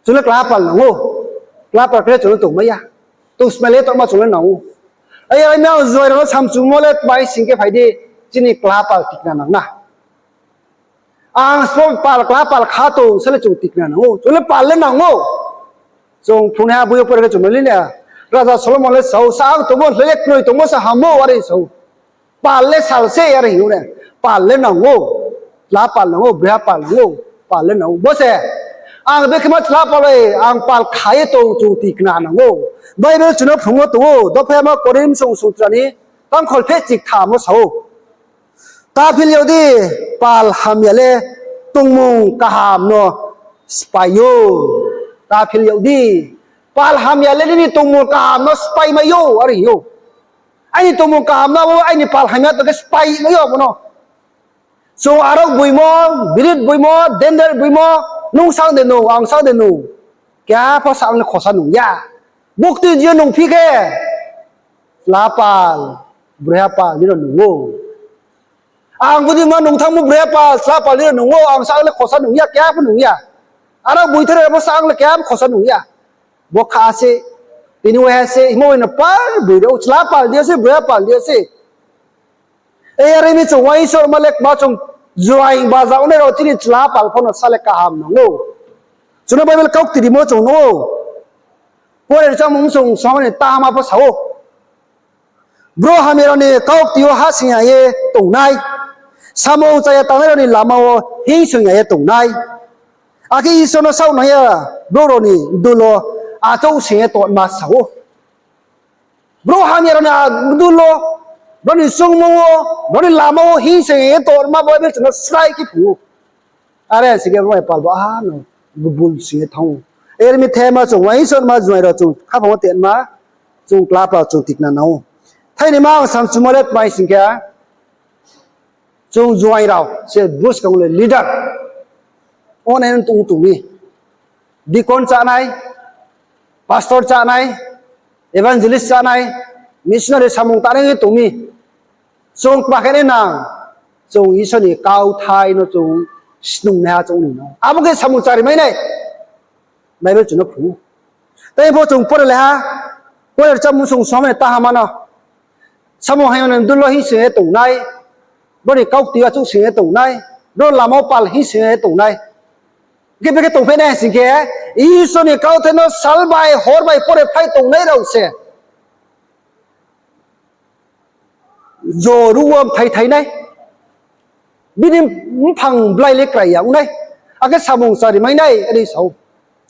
Chung le klapal nang ou. Klapal khe le chung le tongmai ya. Tong smai le tongma chung le nang ou. Ai, ai, ma juai rao no samchumo le tmai sing khe phai di chini klapal tikna nang na. Ang sbo pal, klapal kha tong, sa le chung tikna nang ou. Chung le pal le nang ou. Chung phrungnaiha boi yo pore khe chung mai le na. Raja Solomon le sa ou, sa ang tongmo le kroi tongmo se ham ou, are sa ou. Pal le sal se, are hing ou na. Pal le nang ou. Klapal nang ou, brehapal nang ou. Pal le nang ou. Bo se, ang bekhe ma klapal bai, ang pal kha ye tong, chung tikna nang ou. Bible chung no phrungmo tong ou, dopha yama Korinth song song chra ni, tangkhol phe chiktham wo sa ou. Ta phil yag di, pal hamya le tongmung kaham no sphái ou. Ta phil yag di, pal hamya le nini tongmung kaham no sphái mai ou, are hing ou. Aini tongmung kaham no abo aini pal hamya tong khe sphái mai ou abo no. Chung arok boimo, birit boimo, dender boimo, nung sang de nung, ang sang de nung. Keha pho sa ang le khosa nung ya. Bukti jio nung phi khe, chla pal, brehapal ni no nung ou. Ang budi ma nung thangmo brehapal, chla pal ni no nung ou, ang sa ang le khosa nung ya, keha pho nung ya. Aro boithar pho sa ang le keha pho khosa nung ya. Bo kha se, tini waiha se, himo wai no pal boi rao, chla pal di se, brehapal di se. E, are mi chung uaingsouhma le kma chung juaing baja ongnai rao chini chla pal pho no sa le kaham nang ou. Chung no Bible kaukti rimo chung nung ou. Pore ri chámung chung samani tahama pho sa ou. Brouh hamya rao ni kaukti yo hahsoing ya ye tongnai. Samung chaya tangnai rao ni lama wo hingsoing ya ye tongnai. Akhe Isor no saohnang ya brouh rao ni dul wo achouhsoing ye tongma sa ou. Brouh hamya rao ni adul wo, brao ni choungmo wo, brao ni lama wo hing se ye tongma Bible chung no srai khe phrung ou. Are sing khe brao bai pal bo, a, no, bubul sing ye thanng ou. Are mi thema chung uaingsouhma juaing rao chung khaphang wo tenma, chung kla pal chung tikna nang ou. Thaini ma ang samchumo le tma hing sing khe, chung juaing rao se buskang le leader ongnai tong tong mi. Deacon chánai, pastor chánai, evangelist chánai, missionary samung tangnai tong mi. Chung kma khe nai nang, chung Isor ni kauthai no chung snungnaiha chung ni no. Abo khe samung chari mai nai. Bible chung no phrung ou. Tei pho chung pore le ha, pore rchamung sung samung ni tahama no. Samung hamya ni dul wo hing sing ye tongnai, brao ni kaukti achouh sing ye tongnai, brao lama wo pal hing sing ye tongnai. Khe bekhe tongphi nai sing khe, Isor ni kauthai no sal bai hor bai pore phlai tongnai rao se joruh wo bthai thai nai. Bini mphang blai le krai ya ong nai. Akhe samung chari mai nai, are sa ou.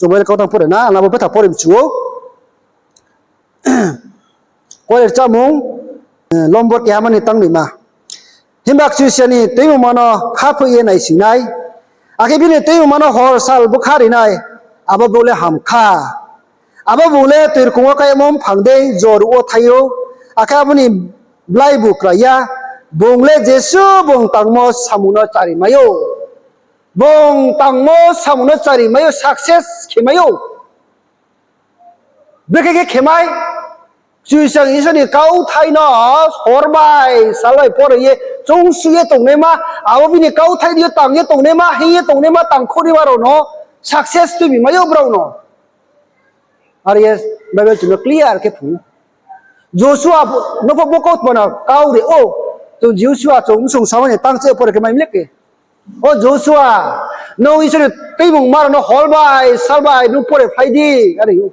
Chung bai le kautang pore na, ang abo betha pore mchu ou. Pore rchamung, eh, lombor kehama ni tang ni ma. Himba Kchusoyang ni tuimungma no khaphoih ye naising nai. Akhe bini tuimungma no hor sal bkha ri nai. Abo brouh le ham kha. Abo bung le toirkong wo kaimo mphang dei joruh wo thai ou, akhe abo ni blaibu krai ya. Bung le jesuh bung tangmo samung no chari mai ou. Bung tangmo samung no chari mai ou, success khe mai ou. Brekhe khe khe mai? Kchusoyang Isor ni kauthai no hor bai sal bai pore ye, choungsuh ye tongnaima, abo bini kauthai ni yo tang ye tongnaima, hing ye tongnaima, tangkhouh naima rao no success tuibi mai ou brao no. Are ye Bible chung no clear khe phrung ou. Joshua no pho bo kautma no kau ri ou. Chung Joshua chung bsung samung ni tang che pore khe mai mle khe. O Joshua, nung Isor ni tuimungma rao no hor bai sal bai nung pore phlai di, are ou.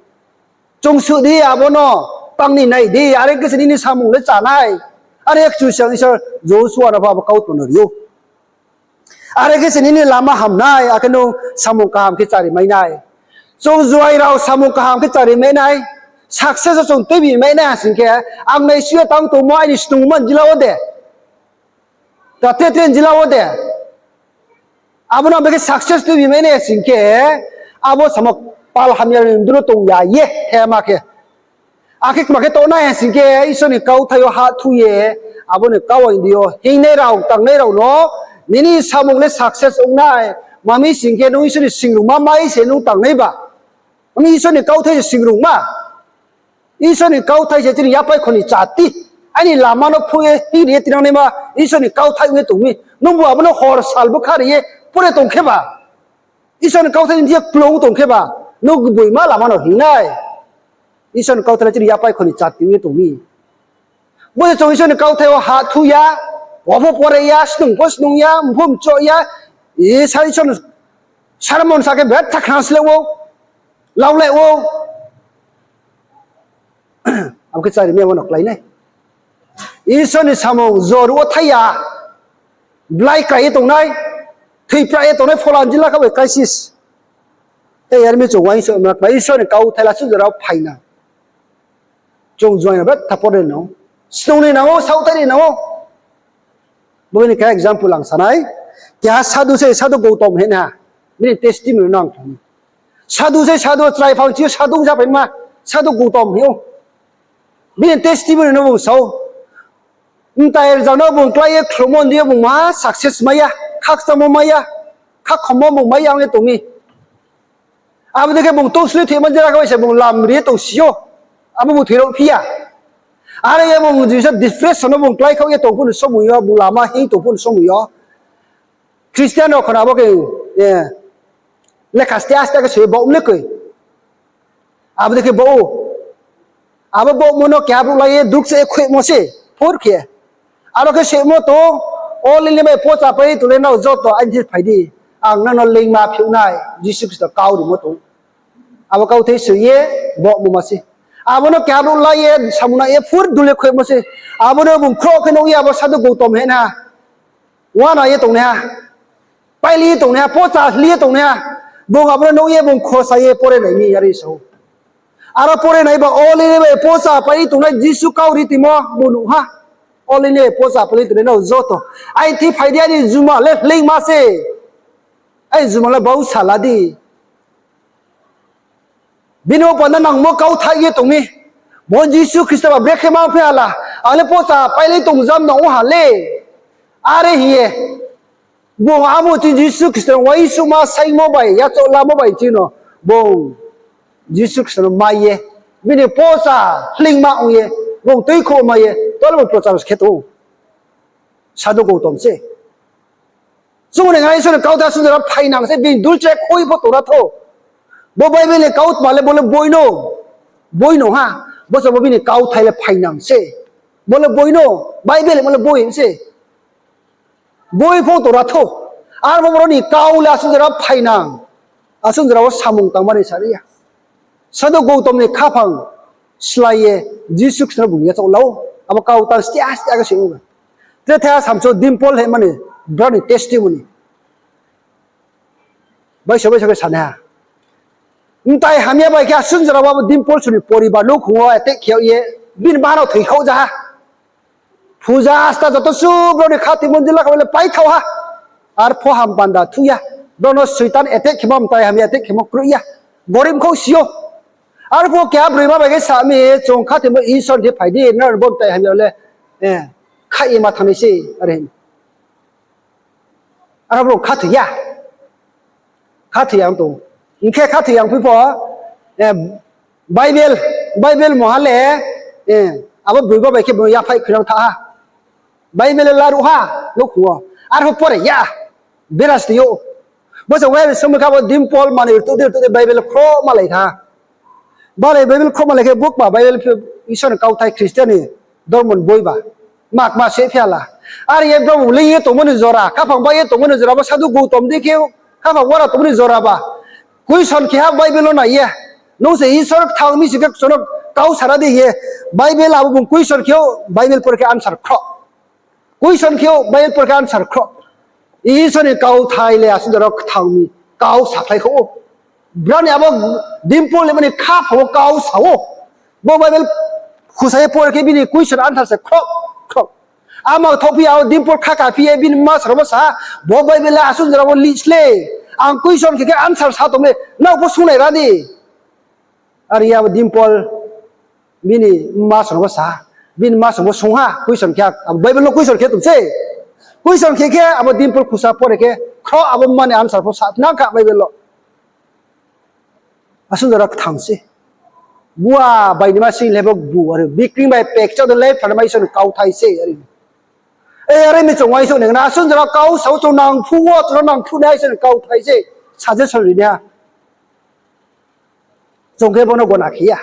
Choungsuh di abo no, tang ni nai di, are khe se nini samung le chá nai. Are Kchusoyang Isor Joshua no pho abo kautma no ri ou. Are khe se nini lama ham nai, akhe nung samung kaham khe chari mai nai. Chung juaing rao samung kaham khe chari mai nai, success wo chung tuibi mai nai ha sing khe, ang naisuh ye tang tongmo aini snungmo ni jila wo de, ta tre tre ni jila wo de, abo no bekhe success tuibi mai nai ha sing khe, abo samo pal hamya ni dul wo tong ya ye thema khe. Akhe kma khe tongnai ha sing khe, Isor ni kauthai yo hahthu ye, abo ni kau aini yo hingnai rao, tangnai rao no, nini samung le success ong nai, mami sing khe nung Isor ni singrungma mai se nung tangnai ba. Mami Isor ni kauthai se singrungma. Isor ni kauthai se chini yapai kho ni chati. Aini lama no phuh ye hing ri ye tinang naima Isor ni kauthai ong ye tong mi. Nungbu abo no hor sal bkha ri ye pore tong khe ba, Isor ni kauthai ni thing yo kplung tong khe ba, nung gboima lama no hing nai. Isor ni kauthai le chini yapai kho ni chati ong ye tong mi. Bo se chung Isor ni kauthai wo hahthu ya, wa pho pore ya, snung pho snung ya, mpho mcho ya, Isor, Isor ni sermon sa khe betha khna sleh ou, lau le ou. Abo khe chari mi abo no klái nai. Isor ni samung joruh wo thai ya, blai krai ye tongnai, thoipra ye tongnai, phola jila kha bai crisis. Tei yar mi chung uaingsouhma kma Isor ni kauthai la suh jora wo phai na. Chung juaing rao betha pore nang ou, snung ni nang ou, saohthai ni nang ou. Bo ni khe example ang sa nai. Keha sadhu se, sadhu Gautam hing ha. Bini testimony no ang khnai. Sadhu se sadhu, chrai phang chi yo sadhu ong japaima, sadhu Gautam hing ou. Bini testimony no bung sa ou. Mtai rzang no bung klái ye khlumo ni yo bung ma success mai ya, khakchangmo mai ya, khakhommo bung mai ya ong ye tong mi. Abo dei khe bung touhsli thoima jera khe bai se bung lam ri ye tongsi ou. Abo bung thoi rao phi ya. Are ye bung jisa depression no bung klái khaoh ye tong phuh ni somoi yo, bung lama hing tong phuh ni somoi yo, Christian rao khna abo khe, lekha ste aste khe soi ye baoh mle koi. Abo dei khe baoh ou. Abo baohmo no keha brouh lai ye dukcha ye khuihmo se, phur khe. Aro khe soimo tong, o lini bai pocha pai tong le nrao joto aini thing phai di. Ang nrao no leingma phiouh nai, Jisu Khristo kau rimo tong. Abo kauthai soi ye baohmo ma se. Abo no keha brouh lai ye samung nai ye phur dul ye khuihmo se. Abo no bung khroh khe nuh ye abo sadhu Gautam hing ha. Uana ye tongnaiha, paili ye tongnaiha, pocha hli ye tongnaiha, bung abo no nuh ye bung khosa ye pore nai mi, are sa ou. Aro pore naiba, olei ni bai pocha pai tongnai Jisu kau ri tongmo bung nuh ha. Olei ni bai pocha pai tongnai no joto, aini thing phai di, aini juma le hleingma se. Aini juma le bau sala di. Bini o panda nangmo kauthai ye tong mi. Bo Jisu Khristo ba brekhe ma phi hala. Ang le pocha pailai tongjam no ong ha le. Are hing ye, bung abo chini Jisu Khristo no uaingsouhma saingmo bai, yachaoh lamo bai chini no, bung Jisu Khristo no mai ye, bini pocha hleingma ong ye, bung tuikhouh mai ye, tole bung prochar khe tong ou. Sadhu Gautom se. Chung ni nai Isor ni kauthai asung jora phainang se, bini dulche khui pho tongra thou. Bo Bible ni kautma le bo le boi no, boi no ha, bo se bo bini kauthai le phainang se. Bo le boi no, Bible bo le boi se. Boi pho tongra thou. Arpho boro ni kau le asung jora phainang. Asung jora wo samung tangma ni sari ya. Sadhu Gautom ni khaphang slái ye Jisu Khristo no bung yachaoh la ou. Abo kau tang stia stia khe sing ou. Tre thaiha samcho Dimpol hingmani, brao ni testimony. Baisa baisa khe sanai ha. Mtai hamya bai khe asung jora wo abo Dimpol suni poribar nouhkhong wo attack khe yag ye, bini bahanao thoikhaoh ja ha. Phuja asta joto su brao ni khathoimo jila kha le paithao ha. Arpho ham panda thu ya. Brao no Soitan attack khemo, mtai hamya attack khemo kroih ya. Gorib khou si ou. Arpho keha broima bai khe sa mi, chung khathoimo Isor ni phai di, nrao bo mtai hamya le, eh, khaih ye ma thanng nai se, are hing. Aro brouh khathoi ya. Khathoi ya tong. Hing khe khathoi ya phi pho, eh, Bible, Bible mungha le, eh, abo broima bai khe bung yaphaih khuinang tha ha. Bible le laruh ha, nouhkhong wo. Arpho pore ya. Berasti ou. Bo se wai somoi kha bo Dimpol manoi rtuh di rtuh di Bible khroh malai tha. Balai Bible khroh malai khe bukma Bible phi Isor ni kauthai Christian ni dormo ni boi ba. Makma se phi hala. Are ye brao leing ye tongmo ni jora, khaphang bai ye tongmo ni jora, bo Sadhu Gautom di khe, khaphang uara tongmo ni jora ba. Question khe ha Bible no nai ye. Nung se Isor kthang mi si khe chung no kau sara di ye. Bible abo bung question khe ou, Bible pore khe answer khroh. Question khe ou, Bible pore khe answer khroh. Isor ni kauthai le asung jora kthang mi kau sakhlai kho ou. Brao ni abo Dimpol ni mani khaphang wo kau sa ou. Bo Bible khusa ye pore khe bini question answer se khroh, khroh. Ama thophi ya o Dimpol khaka phi ye bini mma sor wo sa, bo Bible le asung jora wo list le. Ang question khe khe answer sa tong le, nrao pho sunglai ra di. Are ya bo Dimpol bini mma sor wo sa, bini mma sor wo sung ha, question khe, abo Bible no question khe tong se. Question khe khe abo Dimpol khusa pore khe, khroh abo mma ni answer pho sa nang kha Bible lo. Asung jora kthang se. Bua bai ni ma sing le bo bu are bikring bai pekchao de le phrana ma Isor ni kauthai se are. E are mi chung uaingsouh nai na asung jora kau sa ou chung nangphuh wo, chung no nangphuh nai Isor ni kauthai se. Suggestion ri nai ha. Chung khe bo no gona khe ya.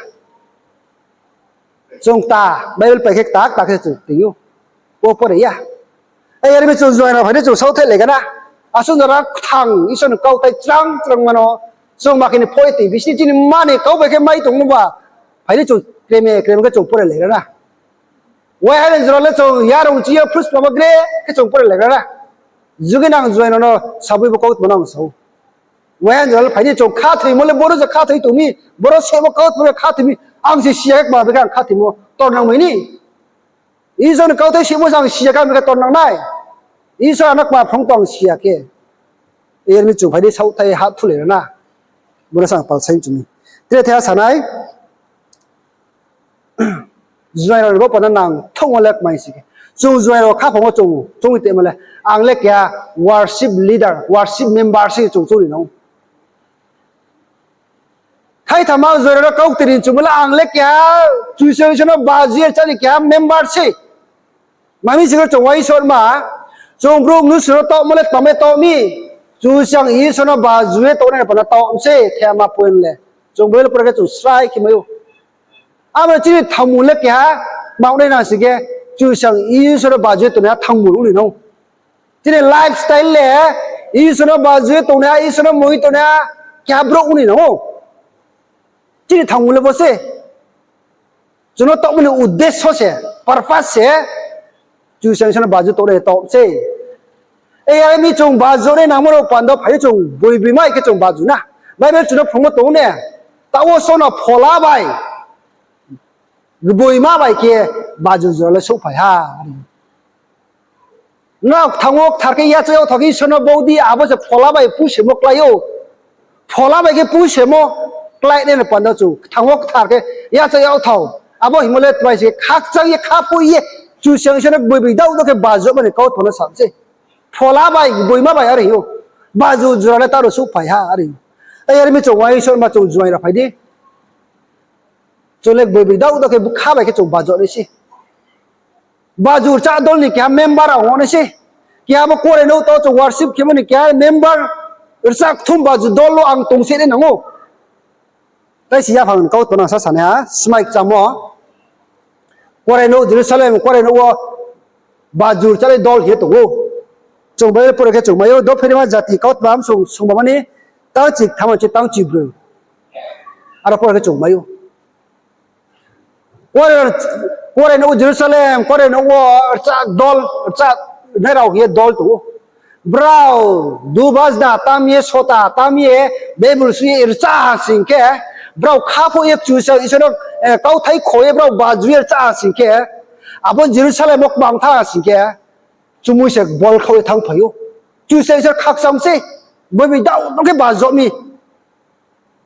Chung kta, Bible pai khe kta, kta khe se chung tui ou. Bo pore ya. E are mi chung juaing rao phai di chung saohthai lai gana. Asung jora kthang Isor ni kauthai chrang chrang ma no. Chung ma khe ni phoi tui bisi chini mma ni kau bai khe mai tongmo ba. Phai di chung kreme kreme khe chung pore lai gana. Waiha ni jora le chung yarung chi yo phrusma ma gre khe chung pore lai gana. Jugi nang juaing rao no saboi bo kautma no ang sa ou. Waiha ni jora le phai di chung khathoimo le boro se khathoi tong mi, boro se bo kautma le khathoi mi, ang se si ya khe kma bai khe ang khathoimo tornang mai ni. Isor ni kauthai simo se ang si ya khe ang bai khe tornang nai. Isor ano kma phrung tong ang si ya khe. Are mi chung phai di saohthai ha thulai ra na. Bo no sa ang palsai chung mi. Tre thaiha sa nai. Juaing rao ni bo panda nang thongmo le kmai si khe. Chung juaing rao khaphang wo chung, chung temo le. Ang le keha worship leader, worship member se chung choung ri nang ou. Khaitham ang juaing rao no kau ktiri ni chungmo le ang le keha Kchusoyang Isor no baji ye chá ni keha member se. Mami si khe chung uaingsouhma, chung brouh mnusu no taohmo le tma mai taoh mi, Kchusoyang Isor no baji ye tongnai panda taoh mi se, thema point le. Chung Bible pore khe chung srai khe mai ou. Abo chini thangmul le keha, ma ong nai nang si khe, Kchusoyang Isor no baji ye tongnaiha thangmul ong ni nang ou. Chini lifestyle le, Isor no baji ye tongnaiha, Isor no moi tongnaiha, keha brouh ong ni nang ou. Chini thangmul le bo se. Chung no taohmo ni uddesyo se, purpose se, Kchusoyang Isor no baji tongnai taoh se. E are mi chung baji nai nangmo rao panda phai chung boi boi mai khe chung baji na. Bible chung no phrungmo tong ne. Taoh wo só no phola bai, gboima bai khe baju jora le souhphai ha. Nrao kthang wo kthar khe yachaoh yag thao khe Isor no bau di, abo se phola bai pusemo klái ou. Phola bai khe pusemo klái nai ni panda chung kthang wo kthar khe yachaoh yag thao. Abo hingmo le tma se khakchang ye khaphoih ye Kchusoyang Isor no gboibi daoh daoh khe baju mani kautma no sa se. Phola bai gboima bai are hing ou. Baju jora le taoh no souhphai ha are hing ou. Are mi chung uaingsouhma chung juaing rao phai di. Chung le gboibi daoh daoh khe bkha bai khe chung baju nai se. Baju rchah dol ni keha member ang nai se. Keha bo kuarenouh to chung worship khemo ni keha member rchah kthum baju dol wo ang tong se nai nang ou. Tai si yaphang ni kautma no ang sa sanai ha, smai kchamo. Kuarenouh Jerusalem, kuarenouh wo baju rchah le dol hing ye tong ou. Chung Bible pore khe chung mai ou, Dopherima jati kautma msung sungba mani, tang chi ktham chi tang chi broi. Aro pore khe chung mai ou. Kuarenouh Jerusalem, kuarenouh wo rchah dol, rchah nai rao hing ye dol tong ou. Brao dubajna tam ye, sota tam ye, Bible sui ye rchah ha sing khe, brao khaphoih ye Kchusoyang Isor no, eh, kauthai kho ye brao baju ye rchah ha sing khe, abo Jerusalem wo kmang thanng ha sing khe, chumui se bol khau ye thanngphai ou. Kchusoyang Isor khakchang se, gboibi daoh daoh khe baju mi.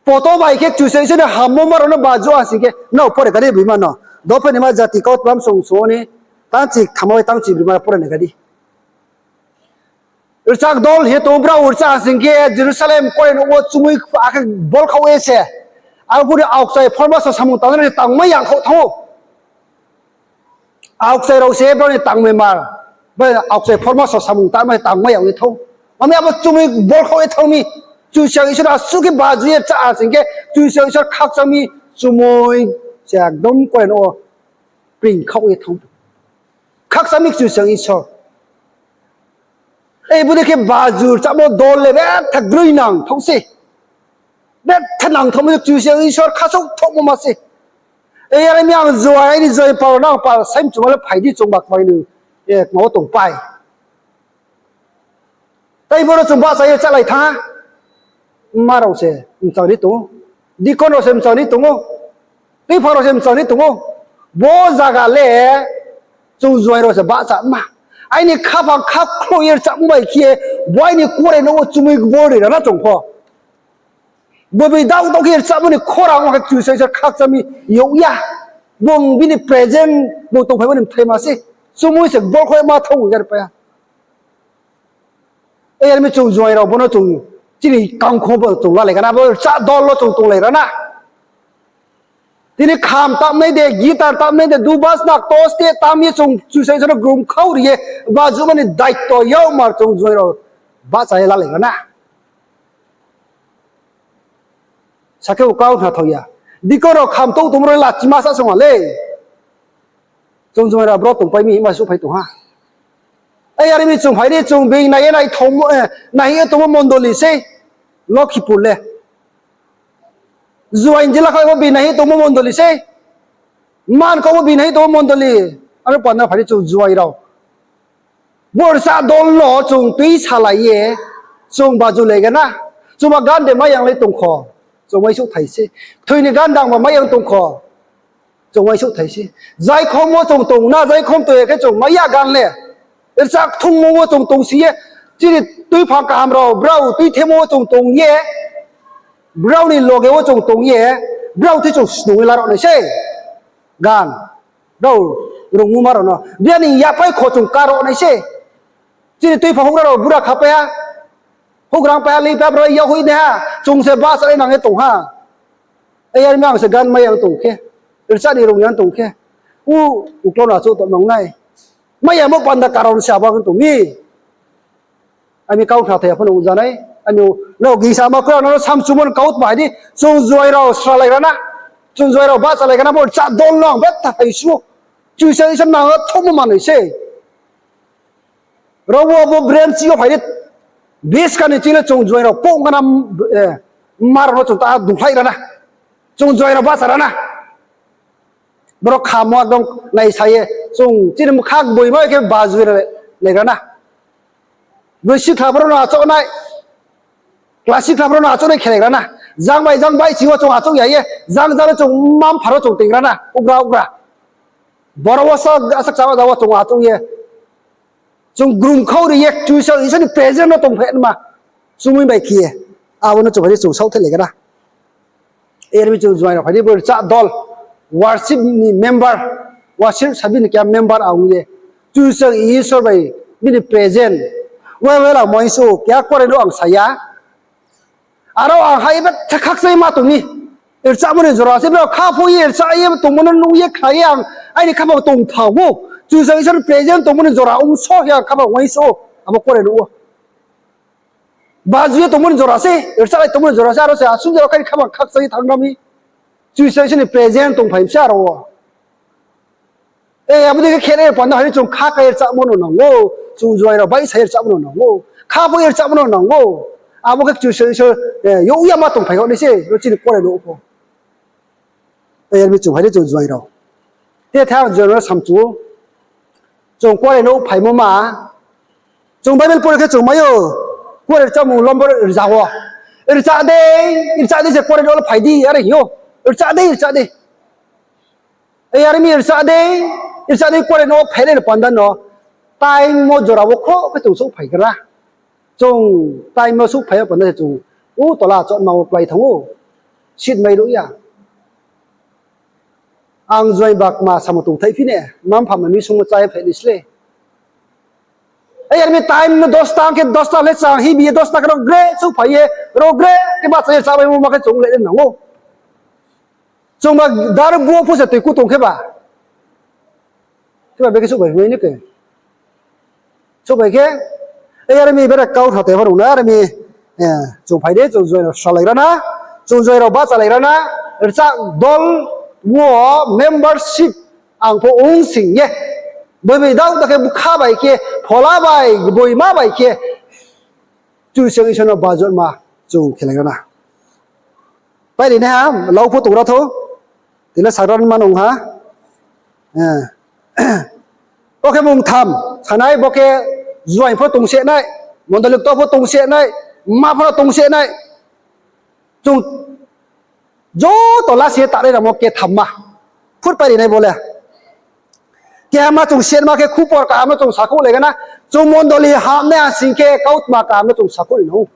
Poto bai khe Kchusoyang Isor ni hammo ma rao no baju ha sing khe, nrao pore kha di boima no. Dopherima jati kautma msung sung ni, tang chi ktham bai tang chi broima pore nai kha di. Rchah dol hing ye tong ou, brao rchah ha sing khe Jerusalem kuarenouh wo chumui akhe bol khau ye se. Abo ni aokchai phormaso samung tangnai se tangmai yangkhaoh thanng ou. Aokchai rao se brao ni tangmai ma, bai aokchai phormaso samung tangnai tangmai yag ye thanng. Mami abo chumui bol khau ye thanng mi, Kchusoyang Isor asuh khe baju ye rchah ha sing khe, Kchusoyang Isor khakchang mi chumui se ekdom kuarenouh wo pring khau ye thanng. Khakchang mi Kchusoyang Isor. Ei, bodei khe baju rchahmo dol le betha groi nang thao se. Betha nang thao mi Kchusoyang Isor khasouh thaohmo ma se. Ei, are mi ang juai, aini juai pal nang pal sai mchuma le phai di chung bakmai ni, eh, kma wo tongpai. Tai boro chung bahcha ye chálai thanng ha. Mma rao se mchang ri tong ou. Deacon rao se mchang ri tong ou. Tuiphang rao se mchang ri tong ou. Bo zaga le chung juai rao se bahcha ma. Aini khaphang khakhlouh ye rchahmo bai khe, bo aini kuarenouh wo chumui gbor ri rana chung pho. Bo bai daoh daoh khe rchahmo ni khorang wo khe Kchusoyang Isor khakchang mi yag ya. Bung bini present, bung tongphaimo ni mthaima se. Chumui se gbor khoi ma thanng ya ri pai ha. Ei, are mi chung juai rao bo no chung chini kangkho bo chung lalai kha na, bo rchah dol no chung tonglai ra na. Tini kham tamnai de, guitar tamnai de, dubajna, toste tam ye chung Kchusoyang Isor no grumkhau ri ye, baju mani daito yagmar chung juai rao bahcha ye lalai ra na. Sakhe bo kau khna thao ya. Deacon rao kham tou tongmo rao le lachima sa song ha le. Chung juai rao bro tongpai mi hima suhphai tong ha. Ei, are mi chung phai di, chung being nai ye nai thongmo, eh, nai ye tongmo mondoli sei. Lokhipur le. Juai jila kha bo being nai ye tongmo mondoli sei. Man kha bo being nai ye tongmo mondoli. Aro panda phai di chung juai rao. Bo rchah dol no chung tui salai ye, chung baju lai gana. Chungba gan de maiyang le tong kho. Chung uaingsouhthai se. Kthoi ni gan dangba maiyang tong kho. Chung uaingsouhthai se. Jaikhom wo chung tong na, jaikhom tong ya khe chung mai ya gan le. Rchah kthungmo wo chung tong si ye. Chini tuiphang kaham rao, brao tuithemo wo chung tong ye. Brao ni loge wo chung tong ye. Brao tui chung snung ye la rao nai se. Gan. Brao rungmoma rao no. Bini yapai kho chung karo nai se. Chini tuiphang houhgra rao bura khapai ha. Houhgra pai ha, leipai ha, brao yahoih nai ha. Chung se bahcha nai nang ye tong ha. Ei, are mi ang se gan maiyang tong khe. Rchah ni rung yang tong khe. U, uklau no achouh tong nang nai. Maiyamo panda karon se abo khe tong mi. Ami kau kha thai ya pho no ongja nai. Ami no gingsa ma kura no samchumo ni kau bahai di. Chung juai rao sralai ra na. Chung juai rao bahchalai ra na, bo rchah dol no ang betha phai suh. Kchusoyang Isor nang thongmo manoi se. Rao bo, bo branch yo phai di. Biskang ni ching le chung juai rao pong gana, eh, mma rao no chung ta dungkhlai ra na. Chung juai rao bahcha ra na. Boro khamo ekdom naisa ye, chung chini mkha gboima khe baju ye nai ra na. Broi sikhla boro no achouh nai, kla sikhla boro no achouh nai khelai ra na. Jang bai jang bai sing wo chung achouh ya ye, jang jang no chung mma-mpha rao chung ting ra na, ugra ugra. Boro wo sa, asak chama ja wo chung achouh ye. Chung grumkhau ri ye Kchusoyang Isor ni present no tongphai nma. Chumui bai khe ye. Abo no chung phai di chung saohthaih lai gra. Yar mi chung juaing rao phai di bo rchah dol, worship ni member, worship sabi ni keha member ang ye. Kchusoyang Isor bai bini present. Wai wai la moing so keha kuarenouh ang sa ya. Aro ang hai betha khakchangma tong mi. Rchahmo ni jora se, brao khaphang ye rchah ye tongmo no nuh ye khna ye ang aini khaphang tong thang ou. Kchusoyang Isor ni present tongmo ni jora ong so ye ang khaphang uaingsouh ou abo kuarenouh wo. Baju ye tongmo ni jora se, rchahlai tongmo ni jora se, aro se asung jora khaini khaphang khakchang ye thanng ra mi. Kchusoyang Isor ni present tongphai mi se aro wo. E, abo dei khe khe nai panda hai ni chung kha kai rchahmo no nang ou, chung juaing rao baihsa ye rchahmo no nang ou, khaphang ye rchahmo no nang ou. Abo khe Kchusoyang Isor, e, youh ya ma tongphai kha nai se, ro chini kuarenouh pho. E, yar mi chung phai di chung juaing rao. Te thang juaing rao samchu ou. Chung kuarenouh phaimo ma. Chung Bible pore khe chung mai ou. Kuarenouh rchahmung lombor rza wo. Rchah dei, rchah dei se kuarenouh le phai di, are hing ou. Rchah dei, rchah dei. Yar mi rchah dei, rchah dei kuarenouh phai le panda no. Time wo jora wo khroh khe chung souhphai gra. Chung time wo souhphai panda se chung. U tola chotma wo klái thanng ou. Seat mai ruh ya. Ang juaing ba kma samo tongthaih phi ne, mma-mpha ma mi sungmo chá ye phai ni sle. E, yar mi time no dosta khe, dosta le chang hibi ye dosta khe ro gre souhphai ye, ro gre khe bahcha ye chámaimo ma khe chung le nang ou. Chung ba dar bu wo pho se toi ku tong khe ba. Khe ba bekhe souhphai mai ni khe. Souhphai khe, e, yar mi bera kau tha te pho rung na, yar mi, e, chung phai di, chung juaing rao salai gra na, chung juaing rao bahchalai gra na, rchah dol wo membership ang pho ong sing ye. Boi bai dao da khe bkha bai khe, phola bai, boima bai khe, Kchusoyang Isor no bajutma chung khelai gra na. Pai ri nai ha, lau pho tong ra thou. Tini sagra ni ma nung ha. E. Bo khe mung tham sanai, bo khe juaing pho tongse nai, mondoli ktor pho tongse nai, mma pho tongse nai. Chung joto lasi ye tanai ramo khe thamma. Phut pai ri nai bo le. Kehama chung setma khe khupor kaham no chung sakhouh lai gra na. Chung mondoli hamnai ha sing khe kautma kaham no chung sakhouh ri nang ou.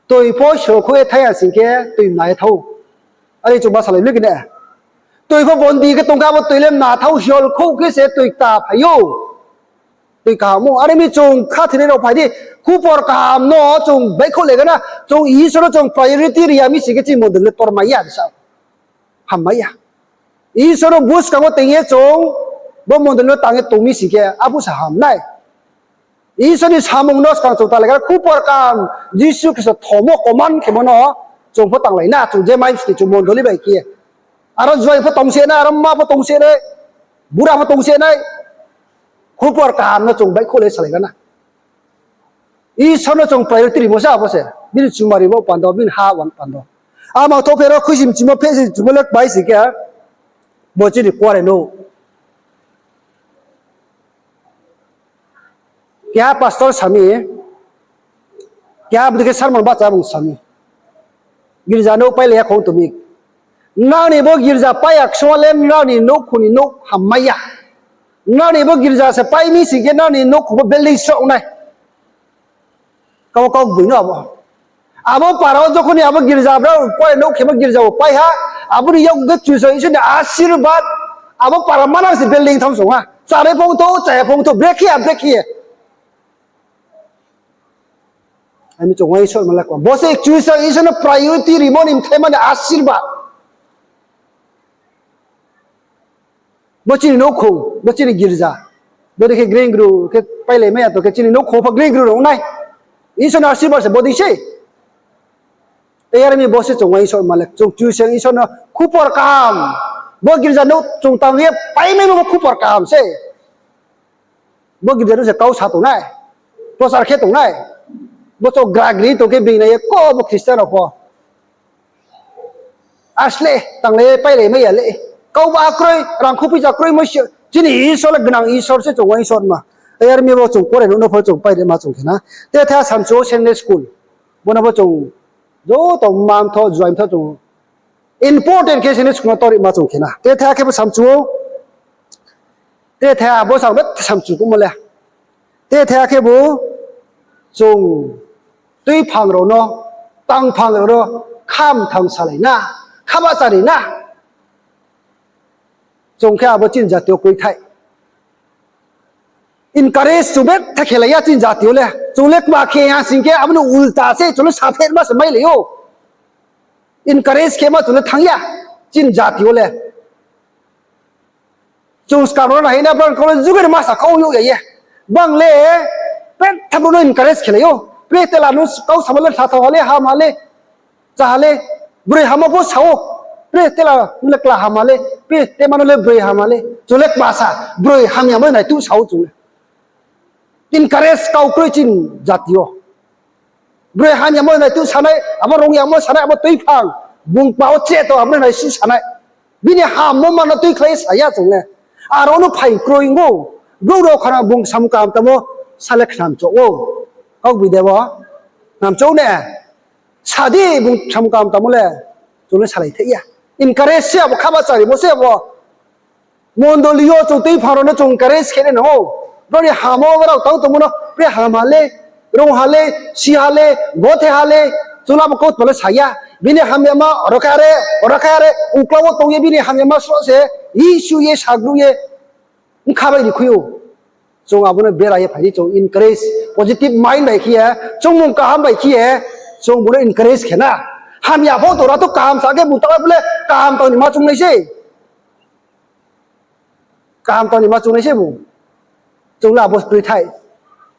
Toi pho solkhouh ye thai ha sing khe toi mna ye thao. Are chung ba salai mi khe ne. Toi pho bondi khe tong khe abo toi le mna thao, solkhouh khe se toi kta phai ou. Toi kaham ou. Are mi chung khathoinai rao phai di, khupor kaham no chung baihkhouh lai gra na. Chung Isor no chung priority ri ya mi sing khe chini mondoli le tor mai ya, sa. Ham mai ya. Isor no buskang wo tong ye chung bo mondoli no tang ye tong mi sing khe abo se ham nai. Isor ni samung no skang chung tanglai gra, khupor kaham, Jisu Khristo thomo command khemo no chung pho tanglai na, chung je mai sdi chung mondoli bai khe. Aro juaing pho tongse nai, aro mma pho tongse nai, bura pho tongse nai, khupor kaham no chung baihkhouh le salai gra na. Isor no chung priority rimo se abo se, bini chumari bo pando, bini ha wan pando. Ama thoh phe ro khuisim chimo phe si chimo le bai si khe, bo chini kuarenouh. Keha pastor sa mi, keha bdi khe sermon bahcha bung sa mi. Girja nouh pailai ya khong tong mi. Nrao ni bo girja pai ya ksung le nrao ni nouhkhong ni nouh ham mai ya. Nrao ni bo girja se pai mi sing khe nrao ni nouhkhong bo building sroh nai. Kau kau gboi no abo. Abo para wo jokhon ni abo girja brao kuarenouh khemo girja wo pai ha, abo ni yak khe Kchusoyang Isor ni asirbad, abo para manang se building tham song ha. Chánai phongthou, chaya phongthou, brekhe ya, brekhe ye. Ani chung uaingsouhma le kma. Bo se Kchusoyang Isor no priority rimo ni mthaima ni asirbad. Bo chini nouhkhong, bo chini girja. Bo dei khe greing gru khe pailai mai ya to khe chini nouhkhong pho greing gru rao nai. Isor ni asirbad se bo dei se. Yar mi bo se chung uaingsouhma le, chung Kchusoyang Isor no khupor kaham. Bo girja nouh chung tang ye paimai bo khupor kaham se. Bo girja nouh se kau sa tongnai, prosar khe tongnai. Bo chouh gragri tong khe bini nai ye ko bo Christian rao pho. Asle, tanglai pailai mai ya le. Kau ba kroi, rangkhu poicha kroi mo se. Chini Isor le gnang Isor se chung uaingsouhma. Yar mi bo chung kuarenouh no pho chung pailai ma chung khe na. Te the samchu wo Sunday school. Bo no bo chung Joto mma mtho, juai mtho chung important khe se ni skung no torima chung khe na. Te thaiha khe bo samchu ou. Te thaiha bo sam, samchu kuhmo le. Te thaiha khe bo chung tuiphang rao no, tangphang rao no, khamthang salai na, khabahchari na. Chung khe abo chini jati yo kroi thai. Encourage chung betha khelai ya chini jati yo le. Chung le kma khe ha sing khe abo ni ulta se chung le saphetma se mailai ou. Encourage khema chung le thanng ya chini jati yo le. Chung skang rao no nai na, brang kau le jugai ni masa kau yag ya ye. Bang le, betha brouh no encourage khelai ou. Pre tela nung kau samo le, sathao ha le, ham ha le, cha ha le, broi hamo pho sa ou. Pre tela nung le kla ham ha le, pre tema no le broi ham ha le. Chung le kma sa, broi hamyamo nai tu sa ou chung le. Encourage kau kroi chini jati yo. Broi hamyamo nai tu sanai, abo rung yamo sanai, abo tuiphang, bung kma wo che tong, abo nai su sanai. Bini hammo ma no tuikhlai sa ya chung le. Aro no phaing kroi ong ou. Brouh rao khana bung samung kaham tangmo sa le khnamchouh ou. Kau bi de bo? Khnamchouh ne. Sa di bung samung kaham tangmo le. Chung le salai thai ya. Encourage se abo, khabahcharimo se abo. Mondoli yo chung tuiphang rao no chung encourage khe nai nang ou. Brao ni hammo rao tang tongmo no, pre ham ha le, rung ha le, si ha le, gothe ha le, chung le abo kautma le sa ya. Bini hamyama oro khe are, oro khe are, uklau wo tong ye bini hamyama sroh se, Jisu ye sagruh ye, bkha bai ri khui ou. Chung abo no bera ye phai di, chung encourage, positive mind bai khe ye, chung mung kaham bai khe ye, chung bung no encourage khe na. Hamya pho tora to kaham sa khe bung taoh le kaham tang ni ma chung nai se. Kaham tang ni ma chung nai se bung. Chung le abo kroi thai.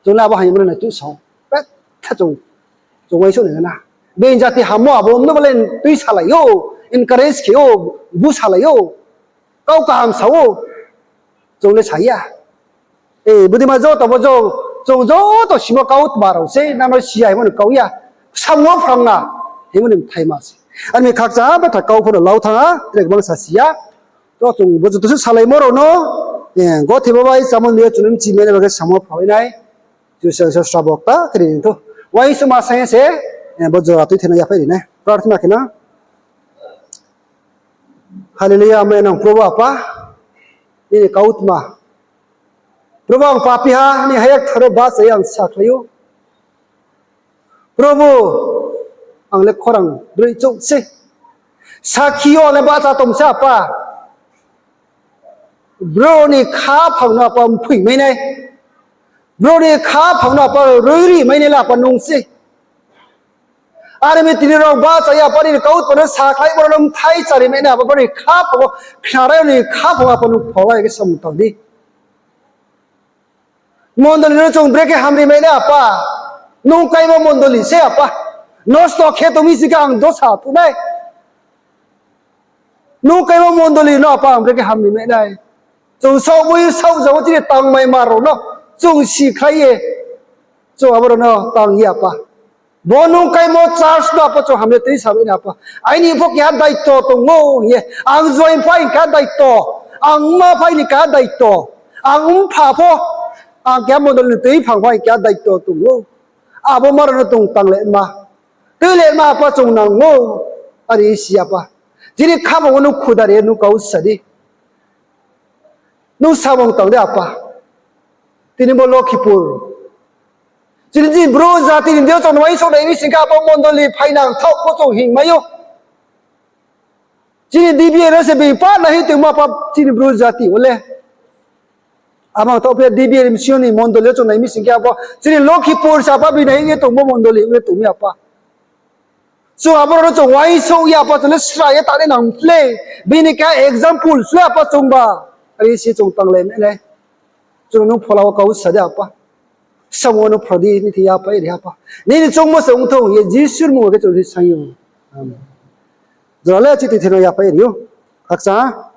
Chung le abo hamya no nai tu sa ou. Betha chung, chung uaingsouh nai na. Being jati hammo abo no bo le tui salai ou, encourage khe ou, bu salai ou. Kau kaham sa ou. Chung le sa ya. E, bodeima joto bo jo, chung joto simo kautma rao se, nang no si ya hingmo ni kau ya. Samung wo phrang na hingmo ni bthai ma se. Ani khakchang betha kau pho no lau thanng ha, tre gbang sa si ya. To chung bo joto se salaimo rao no, e, gothe bo bai chámo ni yo chung no mchi mai nai ba khe samung wo phrang nai. Chung se srabo kta khe ri thou. Uaingsouhma sa ye se, e, bo jora tuithai no yaphai ri nai. Prarthana khe na. Hallelujah, mai nang Probhu Apa, nini kautma. Probhu, ang papiha, nini haya kthar wo bahcha ye ang sakhlai ou. Probhu, ang le khorang broi chouh se. Sakhi yo ang le bahcha tong se Apa. Brouh ni khaphang no Apa mphoing mai nai. Brouh ni khaphang no Apa roiri mai nai le Apa nung se. Are mi tini rao bahcha ye Apa nini kautma no sakhlai, brouh no mthai chari mai nai Apa, brouh ni khaphang wo, khnarai ni khaphang wo Apa nung pholai khe samung tang di. Mondoli no chung brekhe hamri mai nai Apa. Nung kaimo mondoli se Apa. Nosto khe tong mi sing khe ang dosa thu nai. Nung kaimo mondoli no Apa ang brekhe hamri mai nai. Chung saohboi saohjamo chini tangmaima rao no chung sikhlai ye, chung abo rao no tang ye Apa. Bo nung kaimo church no Apa chung hamya tui sa mai nai Apa. Aini pho keha daito tong ou hing ye. Ang juai pho aini keha daito. Ang mma pho aini keha daito. Ang mpha pho, ang keha mondoli ni tuiphang pho aini keha daito tong ou. Abo ma rao no chung tang le ma. Tui le ma Apa chung nang ou. Are si Apa. Chini khaphang wo nung khudari ye nung kau sa di. Nung samung tang di Apa. Tini bo Lokhipur. Chini, chini Bru jati ni deing yo chung no uaingsouh nai mi sing khe abo mondoli phainang thaoh pho chung hing mai ou. Chini D B A no se being pa nai hing tongmo Apa chini Bru jati wo le. Abo ang thaoh phi ya D B A ni bsing yo ni mondoli yo chung nai mi sing khe abo chini Lokhipur se Apa being nai hing ye tongmo mondoli le tong mi Apa. Chung abo rao no chung uaingsouh ye Apa chung le sra ye tangnai nang phle. Bini keha example le Apa chungba. Are se chung tanglai mai nai. Chung nung phola wo kau sa di Apa. Samung wo nung phra di, nini thing yaphai ri Apa. Nini choungmo se ong thou hing ye Jisu ni mmung khe chung si saing ou. Amen. Jora le chini thing no yaphai ri ou. Khakchang.